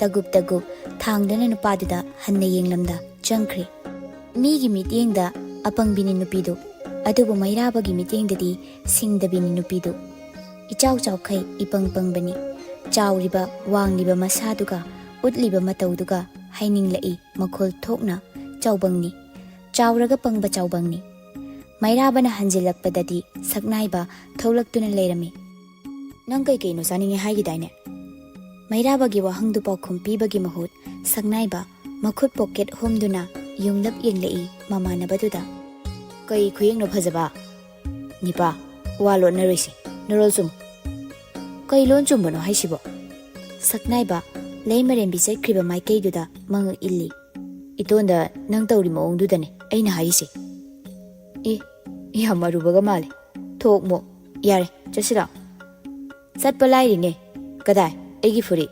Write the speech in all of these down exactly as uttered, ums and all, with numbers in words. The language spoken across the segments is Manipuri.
ꯇꯒꯨꯞ ꯇꯒꯨꯞ ꯊꯥꯡꯗꯨꯅ ꯅꯨꯄꯥꯗꯨꯗ ꯍꯟꯅ ꯌꯦꯡꯂꯝꯗ ꯆꯪꯈ꯭ꯔꯦ꯫ ꯃꯤꯒꯤ ꯃꯤꯠꯌꯦꯡꯗ ꯑꯄꯪꯕꯤꯅꯤ ꯅꯨꯄꯤꯗꯨ, ꯑꯗꯨꯕꯨ ꯃꯩꯔꯥꯕꯒꯤ ꯃꯤꯠꯌꯦꯡꯗꯗꯤ ꯁꯤꯡꯗꯕꯤꯅꯤ ꯅꯨꯄꯤꯗꯨ꯫ ꯏꯆꯥꯎ ꯆꯥꯎꯈꯩ ꯏꯄꯪ ꯄꯪꯕꯅꯤ꯫ ꯆꯥꯎꯔꯤꯕ ꯋꯥꯡꯂꯤꯕ ꯃꯁꯥꯗꯨꯒ ꯎꯠꯂꯤꯕ ꯃꯇꯧꯗꯨꯒ ꯍꯥꯏꯅꯤꯡꯂꯛꯏ ꯃꯈꯣꯜ ꯊꯣꯛꯅ, "ꯆꯥꯎꯕꯪꯅꯤ꯫ ꯆꯥꯎꯔꯒ ꯄꯪꯕ ꯆꯥꯎꯕꯪꯅꯤ"꯫ ꯃꯩꯔꯥꯕꯅ ꯍꯟꯖꯤꯜꯂꯛꯄꯗꯗꯤ ꯁꯛꯅꯥꯏꯕ ꯊꯣꯛꯂꯛꯇꯨꯅ ꯂꯩꯔꯝꯃꯤ꯫ "ꯅꯪ ꯀꯩ ꯀꯩꯅꯣ ꯆꯥꯅꯤꯡꯉꯦ ꯍꯥꯏꯈꯤꯗꯥꯏꯅꯦ?" ꯃꯩꯔꯥꯕꯒꯤ ꯋꯥꯍꯪꯗꯨ ꯄꯥꯎꯈꯨꯝ ꯄꯤꯕꯒꯤ ꯃꯍꯨꯠ ꯁꯛꯅꯥꯏꯕ ꯃꯈꯨꯠ ꯄꯣꯀꯦꯠ ꯍꯨꯝꯗꯨꯅ ꯌꯨꯡꯂꯞ ꯌꯦꯡꯂꯛꯏ ꯃꯃꯥꯟꯅꯕꯗꯨꯗ꯫ "ꯀꯩ ꯈꯨꯌꯦꯡꯅꯣ ꯐꯖꯕ? ꯅꯤꯄꯥ, ꯋꯥ ꯂꯣꯟꯅꯔꯣꯏꯁꯤ꯫ ꯅꯔꯣꯜ ꯆꯨꯝ"꯫ "ꯀꯩ ꯂꯣꯟ ꯆꯨꯝꯕꯅꯣ ꯍꯥꯏꯁꯤꯕꯣ?" ꯁꯛꯅꯥꯏꯕ ꯂꯩꯃꯔꯦꯝꯕꯤ ꯆꯠꯈ꯭ꯔꯤꯕ ꯃꯥꯏꯀꯩꯗꯨꯗ ꯃꯉꯛ ꯏꯜꯂꯤ꯫ "ꯏꯇꯣꯟꯗ ꯅꯪ ꯇꯧꯔꯤ ꯃꯑꯣꯡꯗꯨꯗꯅꯦ ꯑꯩꯅ ꯍꯥꯏꯔꯤꯁꯦ"꯫ "ꯑꯦ, ꯌꯥꯝ ꯑꯔꯨꯕꯒ ꯃꯥꯜꯂꯦ꯫ ꯊꯣꯛꯃꯣ꯫ ꯌꯥꯔꯦ, ꯆꯠꯁꯤꯔꯣ?" "ꯆꯠꯄ ꯂꯥꯏꯔꯤꯅꯦ꯫ ꯀꯗꯥꯏ? ꯑꯩꯒꯤ ꯐꯨꯔꯤꯠ?"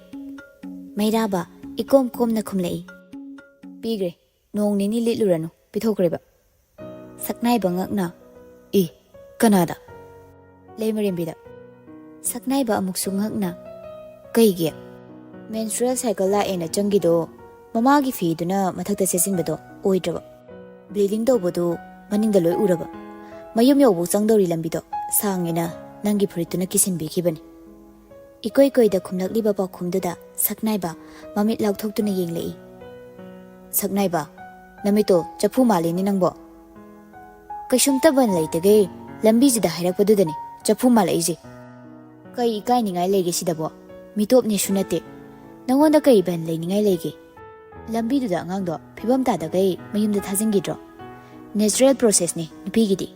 ꯃꯩꯔꯥꯕ ꯏꯀꯣꯝ ꯀꯣꯝꯅ ꯈꯨꯝꯂꯛꯏ꯫ "ꯄꯤꯈ꯭ꯔꯦ꯫ ꯅꯣꯡ ꯅꯤꯅꯤ ꯂꯤꯠꯂꯨꯔꯅꯨ꯫ ꯄꯤꯊꯣꯛꯈ꯭ꯔꯦꯕ"꯫ ꯁꯛꯅꯥꯏꯕ ꯉꯛꯅ꯫ "ꯑꯦ, ꯀꯅꯥꯗ?" "ꯂꯩꯃꯔꯦꯝꯕꯤꯗ"꯫ ꯁꯛꯅꯥꯏꯕ ꯑꯃꯨꯛꯁꯨ ꯉꯛꯅ꯫ "ꯀꯩꯒꯤ?" "ꯃꯦꯟꯁꯇ꯭ꯔꯨꯑꯦꯜ ꯁꯥꯏꯀꯜ ꯂꯥꯛꯑꯦꯅ ꯆꯪꯒꯤꯗꯣ, ꯃꯃꯥꯒꯤ ꯐꯤꯗꯨꯅ ꯃꯊꯛꯇ ꯁꯦꯠꯆꯤꯟꯕꯗꯣ ꯑꯣꯏꯗ꯭ꯔꯕ꯫ ꯕ꯭ꯂꯤꯗꯤꯡ ꯇꯧꯕꯗꯨ ꯃꯅꯤꯡꯗ ꯂꯣꯏ ꯎꯔꯕ꯫ ꯃꯌꯨꯝ ꯌꯧꯕꯧ ꯆꯪꯗꯧꯔꯤ ꯂꯝꯕꯤꯗꯣ ꯁꯥꯡꯉꯦꯅ ꯅꯪꯒꯤ ꯐꯨꯔꯤꯠꯇꯨꯅ ꯀꯤꯁꯤꯟꯕꯤꯈꯤꯕꯅꯤ"꯫ ꯏꯀꯣꯏ ꯀꯣꯏꯗ ꯈꯨꯝꯂꯛꯂꯤꯕ ꯄꯥꯎꯈꯨꯝꯗꯨꯗ ꯁꯛꯅꯥꯏꯕ ꯃꯃꯤꯠ ꯂꯥꯎꯊꯣꯛꯇꯨꯅ ꯌꯦꯡꯂꯛꯏ꯫ "ꯁꯛꯅꯥꯏꯕ, ꯅꯃꯤꯠꯇꯣ ꯆꯐꯨ ꯃꯥꯜꯂꯤꯅꯦ ꯅꯪꯕꯣ"꯫ "ꯀꯩꯁꯨꯝꯇ ꯕꯟ ꯂꯩꯇꯒꯩ ꯂꯝꯕꯤꯁꯤꯗ ꯍꯥꯏꯔꯛꯄꯗꯨꯗꯅꯦ ꯆꯐꯨ ꯃꯥꯜꯂꯛꯏꯁꯦ꯫ ꯀꯩ ꯏꯀꯥꯏꯅꯤꯡꯉꯥꯏ ꯂꯩꯒꯦ ꯁꯤꯗꯕꯣ? ꯃꯤꯇꯣꯞꯅꯦꯁꯨ ꯅꯠꯇꯦ꯫ ꯅꯉꯣꯟꯗ ꯀꯩ ꯕꯟ ꯂꯩꯅꯤꯡꯉꯥꯏ ꯂꯩꯒꯦ? ꯂꯝꯕꯤꯗꯨꯗ ꯑꯉꯥꯡꯗꯣ ꯐꯤꯕꯝ ꯇꯥꯗꯒꯩ ꯃꯌꯨꯝꯗ ꯊꯥꯖꯤꯟꯈꯤꯗ꯭ꯔꯣ? ꯅꯦꯆꯔꯦꯜ ꯄ꯭ꯔꯣꯁꯦꯁꯅꯤ ꯅꯨꯄꯤꯒꯤꯗꯤ꯫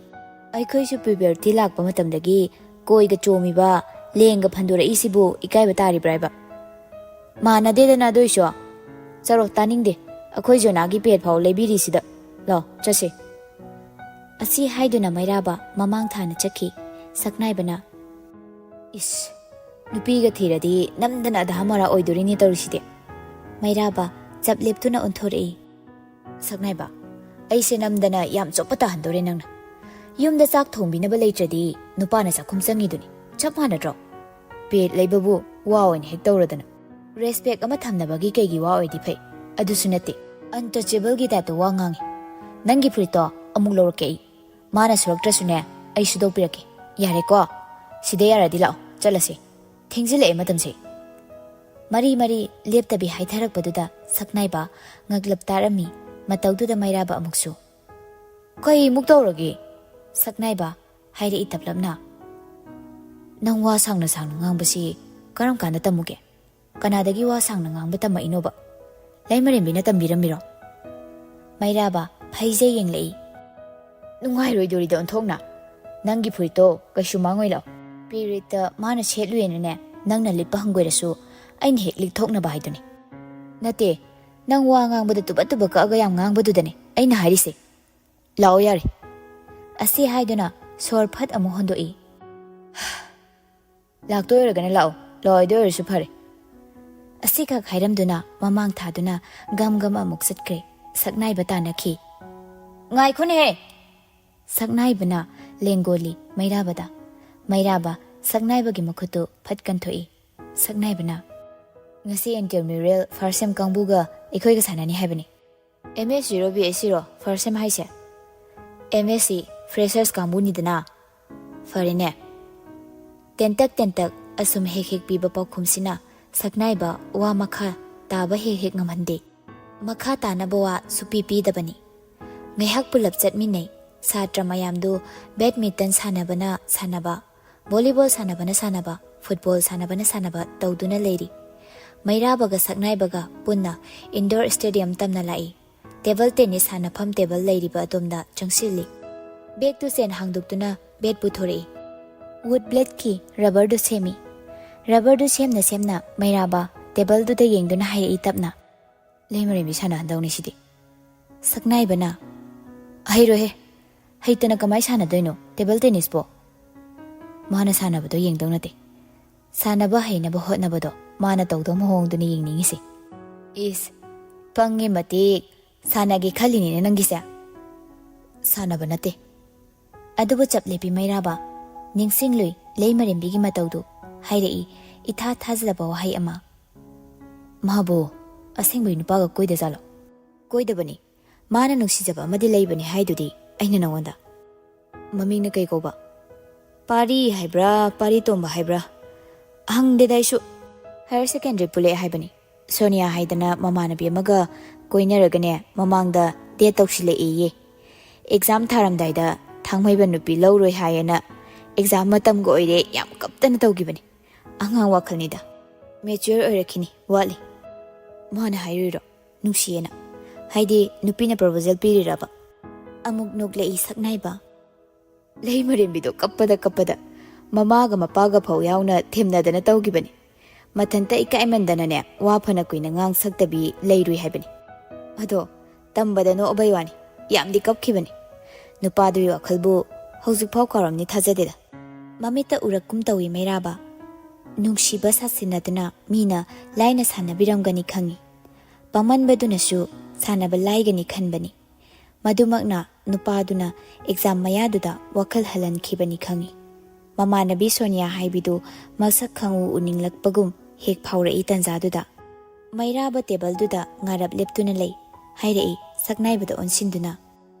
ꯑꯩꯈꯣꯏꯁꯨ ꯄ꯭ꯌꯨꯕꯔꯇꯤ ꯂꯥꯛꯄ ꯃꯇꯝꯗꯒꯤ ꯀꯣꯏꯒ ꯆꯣꯝꯃꯤꯕ, ꯂꯦꯡꯒ ꯐꯟꯗꯣꯔꯛꯏꯁꯤꯕꯨ ꯏꯀꯥꯏꯕ ꯇꯥꯔꯤꯕ꯭ꯔꯥ ꯍꯥꯏꯕ? ꯃꯥꯟꯅꯗꯦꯗꯅ ꯑꯗꯨꯏꯁꯨ꯫ ꯆꯠꯂꯣ, ꯇꯥꯅꯤꯡꯗꯦ꯫ ꯑꯩꯈꯣꯏ ꯖꯣꯅꯥꯒꯤ ꯄꯦꯠ ꯐꯥꯎ ꯂꯩꯕꯤꯔꯤꯁꯤꯗ꯫ ꯂꯥꯎ, ꯆꯠꯁꯦ"꯫ ꯑꯁꯤ ꯍꯥꯏꯗꯨꯅ ꯃꯩꯔꯥꯕ ꯃꯃꯥꯡ ꯊꯥꯅ ꯆꯠꯈꯤ꯫ ꯁꯛꯅꯥꯏꯕꯅ, "ꯏꯁ, ꯅꯨꯄꯤꯒ ꯊꯤꯔꯗꯤ ꯅꯝꯗꯅ ꯑꯙꯥ ꯃꯣꯔꯥ ꯑꯣꯏꯗꯣꯔꯤꯅꯦ ꯇꯧꯔꯤꯁꯤꯗꯤ"꯫ ꯃꯩꯔꯥꯕ ꯆꯞ ꯂꯦꯞꯇꯨꯅ ꯑꯣꯟꯊꯣꯔꯛꯏ꯫ ꯁꯛꯅꯥꯏꯕ, ꯑꯩꯁꯦ ꯅꯝꯗꯅ ꯌꯥꯝ ꯆꯣꯞꯄ ꯇꯥꯍꯟꯗꯣꯔꯦ ꯅꯪꯅ꯫ ꯌꯨꯝꯗ ꯆꯥꯛ ꯊꯣꯡꯕꯤꯅꯕ ꯂꯩꯇ꯭ꯔꯗꯤ ꯅꯨꯄꯥꯅ ꯆꯥꯛꯈꯨꯝ ꯆꯪꯉꯤꯗꯨꯅꯤ, ꯆꯞ ꯃꯥꯟꯅꯗ꯭ꯔꯣ? ꯄꯦꯠ ꯂꯩꯕꯕꯨ ꯋꯥ ꯑꯣꯏꯅ ꯍꯦꯛ ꯇꯧꯔꯗꯅ꯫ ꯔꯦꯁꯄꯦꯛ ꯑꯃ ꯊꯝꯅꯕꯒꯤ ꯀꯩꯒꯤ ꯋꯥ ꯑꯣꯏꯗꯤ ꯐꯩ? ꯑꯗꯨꯁꯨ ꯅꯠꯇꯦ, ꯑꯟꯇꯆꯦꯕꯜꯒꯤ ꯇꯥꯏꯞꯇ ꯋꯥ ꯉꯥꯡꯉꯤ꯫ ꯅꯪꯒꯤ ꯐꯨꯔꯤꯠꯇꯣ ꯑꯃꯨꯛ ꯂꯧꯔꯛꯀꯦ ꯑꯩ꯫ ꯃꯥꯅ ꯁꯨꯔꯛꯇ꯭ꯔꯁꯨꯅꯦ, ꯑꯩ ꯁꯨꯗꯣꯛꯄꯤꯔꯛꯀꯦ꯫ ꯌꯥꯔꯦꯀꯣ? ꯁꯤꯗ ꯌꯥꯔꯗꯤ ꯂꯥꯛꯑꯣ, ꯆꯠꯂꯁꯦ꯫ ꯊꯦꯡꯖꯤꯜꯂꯛꯑꯦ ꯃꯇꯝꯁꯦ꯫ ꯃꯔꯤ ꯃꯔꯤ ꯂꯦꯞꯇꯕꯤ ꯍꯥꯏꯊꯔꯛꯄꯗꯨꯗ ꯁꯛꯅꯥꯏꯕ ꯉꯛꯂꯞ ꯇꯥꯔꯝꯃꯤ꯫ ꯃꯇꯧꯗꯨꯗ ꯃꯩꯔꯥꯕ ꯑꯃꯨꯛꯁꯨ, "ꯀꯩꯃꯨꯛ ꯇꯧꯔꯒꯦ?" ꯁꯛꯅꯥꯏꯕ ꯍꯥꯏꯔꯛꯏ ꯇꯞꯂꯞꯅ꯫ "ꯅꯪ ꯋꯥ ꯁꯥꯡꯅ ꯁꯥꯡꯅ ꯉꯥꯡꯕꯁꯤ ꯀꯔꯝ ꯀꯥꯟꯗ ꯇꯝꯃꯨꯒꯦ? ꯀꯅꯥꯗꯒꯤ ꯋꯥ ꯁꯥꯡꯅ ꯉꯥꯡꯕ ꯇꯝꯃꯛꯏꯅꯣꯕ? ꯂꯩꯃꯔꯦꯝꯕꯤꯅ ꯇꯝꯕꯤꯔꯝꯃꯤꯔꯣ?" ꯃꯩꯔꯥꯕ ꯐꯩꯖꯩ ꯌꯦꯡꯂꯛꯏ꯫ "ꯅꯨꯡꯉꯥꯏꯔꯣꯏꯗꯣꯔꯤꯗ ꯑꯣꯟꯊꯣꯛꯅ꯫ ꯅꯪꯒꯤ ꯐꯨꯔꯤꯠꯇꯣ ꯀꯩꯁꯨ ꯃꯥꯡꯉꯣꯏ, ꯂꯥꯛꯑꯣ꯫ ꯄꯤꯔꯤꯠꯇ ꯃꯥꯅ ꯁꯦꯠꯂꯨꯌꯦꯅꯅꯦ, ꯅꯪꯅ ꯂꯤꯠꯄ ꯍꯪꯒꯣꯏꯔꯁꯨ ꯑꯩꯅ ꯍꯦꯛ ꯂꯤꯠꯊꯣꯛꯅꯕ ꯍꯥꯏꯗꯨꯅꯤ꯫ ꯅꯠꯇꯦ, ꯅꯪ ꯋꯥ ꯉꯥꯡꯕꯗ ꯇꯨꯕꯠ ꯇꯨꯕꯠ ꯀꯛꯑꯒ ꯌꯥꯝ ꯉꯥꯡꯕꯗꯨꯗꯅꯦ ꯑꯩꯅ ꯍꯥꯏꯔꯤꯁꯦ꯫ ꯂꯥꯛꯑꯣ ꯌꯥꯔꯦ꯫" ꯑꯁꯤ ꯍꯥꯏꯗꯨꯅ ꯁꯣꯔ ꯐꯠ ꯑꯃꯨꯛ ꯍꯣꯟꯗꯣꯛꯏ꯫ "ꯂꯥꯛꯇꯣꯏ ꯑꯣꯏꯔꯒꯅ ꯂꯥꯛꯑꯣ, ꯂꯥꯛꯑꯣꯏꯗꯣꯏ ꯑꯣꯏꯔꯁꯨ ꯐꯔꯦ꯫" ꯑꯁꯤꯈꯛ ꯍꯥꯏꯔꯝꯗꯨꯅ ꯃꯃꯥꯡ ꯊꯥꯗꯨꯅ ꯒꯝ ꯒꯝ ꯑꯃꯨꯛ ꯆꯠꯈ꯭ꯔꯦ꯫ ꯁꯛꯅꯥꯏꯕ ꯇꯥꯟꯅꯈꯤ꯫ "ꯉꯥꯏꯈꯣꯅꯦꯍꯦ!" ꯁꯛꯅꯥꯏꯕꯅ ꯂꯦꯡꯒꯣꯜꯂꯤ ꯃꯩꯔꯥꯕꯗ꯫ ꯃꯩꯔꯥꯕ ꯁꯛꯅꯥꯏꯕꯒꯤ ꯃꯈꯨꯠꯇꯨ ꯐꯠ ꯀꯟꯊꯣꯛꯏ꯫ ꯁꯛꯅꯥꯏꯕꯅ, "ꯉꯁꯤ ꯏꯟꯇ꯭ꯔꯃ꯭ꯌꯨꯔꯦꯜ ꯐꯥꯔꯁ ꯁꯦꯝ ꯀꯥꯡꯕꯨꯒ ꯑꯩꯈꯣꯏꯒ ꯁꯥꯟꯅꯅꯤ ꯍꯥꯏꯕꯅꯤ꯫" "ꯑꯦꯝ ꯑꯦꯁ ꯁꯤꯔꯣ ꯕꯤ ꯑꯦꯁ ꯁꯤꯔꯣ ꯐꯥꯔꯁ ꯁꯦꯝ ꯍꯥꯏꯁꯦ?" "M S C freshers ꯀꯥꯡꯕꯨꯅꯤꯗꯅ꯫" "ꯐꯔꯦꯅꯦ꯫" ꯇꯦꯟꯇꯛ ꯇꯦꯟꯇꯛ ꯑꯁꯨꯝ ꯍꯦꯛ ꯍꯦꯛ ꯄꯤꯕ ꯄꯥꯎꯈꯨꯝꯁꯤꯅ ꯁꯛꯅꯥꯏꯕ ꯋꯥ ꯃꯈꯥ ꯇꯥꯕ ꯍꯦꯛ ꯍꯦꯛ ꯉꯝꯍꯟꯗꯦ꯫ ꯃꯈꯥ ꯇꯥꯅꯕ ꯋꯥ ꯁꯨꯄꯤ ꯄꯤꯗꯕꯅꯤ꯫ ꯉꯥꯏꯍꯥꯛ ꯄꯨꯂꯞ ꯆꯠꯃꯤꯟꯅꯩ꯫ ꯁꯥꯇ꯭ꯔ ꯃꯌꯥꯝꯗꯨ ꯕꯦꯗꯃꯤꯟꯇꯟ ꯁꯥꯟꯅꯕꯅ ꯁꯥꯟꯅꯕ, ꯚꯣꯂꯤꯕꯣꯜ ꯁꯥꯟꯅꯕꯅ ꯁꯥꯟꯅꯕ, ꯐꯨꯠꯕꯣꯜ ꯁꯥꯟꯅꯕꯅ ꯁꯥꯟꯅꯕ ꯇꯧꯗꯨꯅ ꯂꯩꯔꯤ꯫ ꯃꯩꯔꯥꯕꯒ ꯁꯛꯅꯥꯏꯕꯒ ꯄꯨꯟꯅ ꯏꯟꯗꯣꯔ ꯁ꯭ꯇꯦꯗꯤꯌꯝ ꯇꯝꯅ ꯂꯥꯛꯏ꯫ ꯇꯦꯕꯜ ꯇꯦꯅꯤꯁ ꯁꯥꯟꯅꯐꯝ ꯇꯦꯕꯜ ꯂꯩꯔꯤꯕ ꯑꯗꯣꯝꯗ ꯆꯪꯁꯤꯜꯂꯤ꯫ ꯕꯦꯒꯇꯨ ꯆꯦꯟ ꯍꯥꯡꯗꯣꯛꯇꯨꯅ ꯕꯦꯠ ꯄꯨꯊꯣꯔꯛꯏ꯫ ꯋꯨꯗ ꯕ꯭ꯂꯦꯗꯀꯤ ꯔꯕꯔꯗꯨ ꯁꯦꯝꯃꯤ꯫ ꯔꯕꯔꯗꯨ ꯁꯦꯝꯅ ꯁꯦꯝꯅ ꯃꯩꯔꯥꯕ ꯇꯦꯕꯜꯗꯨꯗ ꯌꯦꯡꯗꯨꯅ ꯍꯥꯏꯔꯛꯏ ꯇꯞꯅ, "ꯂꯩꯃꯔꯦꯝꯕꯤ ꯁꯥꯟꯅꯍꯟꯗꯧꯅꯤ ꯁꯤꯗꯤ꯫" ꯁꯛꯅꯥꯏꯕꯅ, "ꯍꯩꯔꯣꯏꯍꯦ, ꯍꯩꯇꯅ ꯀꯃꯥꯏ ꯁꯥꯟꯅꯗꯣꯏꯅꯣ ꯇꯦꯕꯜ ꯇꯦꯅꯤꯁꯄꯣ?" "ꯃꯥꯅ ꯁꯥꯟꯅꯕꯗꯣ ꯌꯦꯡꯗꯧ ꯅꯠꯇꯦ, ꯁꯥꯟꯅꯕ ꯍꯩꯅꯕ ꯍꯣꯠꯅꯕꯗꯣ ꯃꯥꯅ ꯇꯧꯗꯧ ꯃꯑꯣꯡꯗꯨꯅꯤ ꯌꯦꯡꯅꯤꯡꯉꯤꯁꯦ꯫" "ꯏꯁ, ꯄꯪꯉꯦ ꯃꯇꯤꯛ, ꯁꯥꯟꯅꯒꯦ ꯈꯜꯂꯤꯅꯤꯅꯦ ꯅꯪꯒꯤꯁꯦ꯫" "ꯁꯥꯟꯅꯕ ꯅꯠꯇꯦ꯫" ꯑꯗꯨꯕꯨ ꯆꯞ ꯂꯦꯞꯄꯤ ꯃꯩꯔꯥꯕ꯫ ꯅꯤꯡꯁꯤꯡꯂꯨꯏ ꯂꯩꯃꯔꯦꯝꯕꯤꯒꯤ ꯃꯇꯧꯗꯨ꯫ ꯍꯥꯏꯔꯛꯏ ꯏꯊꯥ ꯊꯥꯖꯗꯕ ꯋꯥꯍꯩ ꯑꯃ꯫ ꯃꯥꯕꯨ ꯑꯁꯦꯡꯕꯩ ꯅꯨꯄꯥꯒ ꯀꯣꯏꯗꯖꯥꯠꯂꯣ? ꯀꯣꯏꯗꯕꯅꯤ꯫ ꯃꯥꯅ ꯅꯨꯡꯁꯤꯖꯕ ꯑꯃꯗꯤ ꯂꯩꯕꯅꯤ ꯍꯥꯏꯗꯨꯗꯤ ꯑꯩꯅ ꯅꯉꯣꯟꯗ꯫ ꯃꯃꯤꯡꯅ ꯀꯩ ꯀꯧꯕ? ꯄꯥꯔꯤ ꯍꯥꯏꯕ꯭ꯔꯥ, ꯄꯥꯔꯤ ꯇꯣꯝꯕ ꯍꯥꯏꯕ꯭ꯔꯥ? ꯍꯪꯗꯦꯗ ꯑꯩꯁꯨ꯫ ꯍꯥꯌꯔ ꯁꯦꯀꯦꯟꯗꯔꯤ ꯄꯨꯜꯂꯛꯑꯦ ꯍꯥꯏꯕꯅꯤ꯫ ꯁꯣꯅꯤꯌꯥ ꯍꯥꯏꯗꯅ ꯃꯃꯥꯟꯅꯕꯤ ꯑꯃꯒ ꯀꯣꯏꯅꯔꯒꯅꯦ, ꯃꯃꯥꯡꯗ ꯗꯦꯠ ꯇꯧꯁꯤꯜꯂꯛꯑꯦꯌꯦ꯫ ꯑꯦꯛꯖꯥꯝ ꯊꯥꯔꯝꯗꯥꯏꯗ ꯊꯥꯡꯃꯩꯕꯟ ꯅꯨꯄꯤ ꯂꯧꯔꯣꯏ ꯍꯥꯏꯌꯦꯅ ꯑꯦꯛꯖꯥꯝ ꯃꯇꯝꯒ ꯑꯣꯏꯔꯦ ꯌꯥꯝ ꯀꯞꯇꯅ ꯇꯧꯈꯤꯕꯅꯤ꯫ ꯑꯉꯥꯡ ꯋꯥꯈꯜꯅꯤꯗ꯫ ꯃꯦꯆ꯭ꯌꯨꯔ ꯑꯣꯏꯔꯛꯈꯤꯅꯤ, ꯋꯥꯠꯂꯤ꯫ ꯃꯥꯅ ꯍꯥꯏꯔꯨꯏꯔꯣ? ꯅꯨꯡꯁꯤꯌꯦꯅ꯫ ꯍꯥꯏꯗꯤ ꯅꯨꯄꯤꯅ ꯄ꯭ꯔꯣꯄꯣꯖꯦꯜ ꯄꯤꯔꯤꯔꯕ? ꯑꯃꯨꯛ ꯅꯣꯛꯂꯛꯏ ꯁꯛꯅꯥꯏꯕ꯫ ꯂꯩꯃꯔꯦꯝꯕꯤꯗꯣ ꯀꯞꯄꯗ ꯀꯞꯄꯗ꯫ ꯃꯃꯥꯒ ꯃꯄꯥꯒ ꯐꯥꯎ ꯌꯥꯎꯅ ꯊꯦꯝꯅꯗꯅ ꯇꯧꯈꯤꯕꯅꯤ꯫ ꯃꯊꯟꯇ ꯏꯀꯥꯏꯃꯟꯗꯅꯅꯦ, ꯋꯥ ꯐꯅ ꯀꯨꯏꯅ ꯉꯥꯡ ꯁꯛꯇꯕꯤ ꯂꯩꯔꯨꯏ ꯍꯥꯏꯕꯅꯤ꯫ ꯑꯗꯣ ꯇꯝꯕꯗ ꯅꯣꯛꯑꯕꯩ ꯋꯥꯅꯤ, ꯌꯥꯝꯗꯤ ꯀꯞꯈꯤꯕꯅꯤ꯫ ꯅꯨꯄꯥꯗꯨꯒꯤ ꯋꯥꯈꯜꯕꯨ ꯍꯧꯖꯤꯛꯐꯥꯎ ꯀꯥꯎꯔꯝꯅꯤ ꯊꯥꯖꯗꯦꯗ꯫ ꯃꯃꯤꯠꯇ ꯎꯔꯛꯀꯨꯝ ꯇꯧꯏ ꯃꯩꯔꯥꯕ꯫ ꯅꯨꯡꯁꯤꯕ ꯁꯥꯁꯤꯟꯅꯗꯨꯅ ꯃꯤꯅ ꯂꯥꯏꯅ ꯁꯥꯟꯅꯕꯤꯔꯝꯒꯅꯤ ꯈꯪꯏ꯫ ꯄꯥꯃꯟꯕꯗꯨꯅꯁꯨ ꯁꯥꯟꯅꯕ ꯂꯥꯏꯒꯅꯤ ꯈꯟꯕꯅꯤ꯫ ꯃꯗꯨꯃꯛꯅ ꯅꯨꯄꯥꯗꯨꯅ ꯑꯦꯛꯖꯥꯝ ꯃꯌꯥꯗꯨꯗ ꯋꯥꯈꯜ ꯍꯜꯍꯟꯈꯤꯕꯅꯤ ꯈꯪꯏ꯫ ꯃꯃꯥꯟꯅꯕꯤ ꯁꯣꯅꯤꯌꯥ ꯍꯥꯏꯕꯤꯗꯨ ꯃꯁꯛ ꯈꯪꯎ ꯎꯅꯤꯡꯂꯛꯄꯒꯨꯝ ꯍꯦꯛ ꯐꯥꯎꯔꯛꯏ ꯇꯟꯖꯥꯗꯨꯗ꯫ ꯃꯩꯔꯥꯕ ꯇꯦꯕꯜꯗꯨꯗ ꯉꯥꯔꯞ ꯂꯦꯞꯇꯨꯅ ꯂꯩ, ꯍꯥꯏꯔꯛꯏ ꯁꯛꯅꯥꯏꯕꯗ ꯑꯣꯟꯁꯤꯟꯗꯨꯅ꯫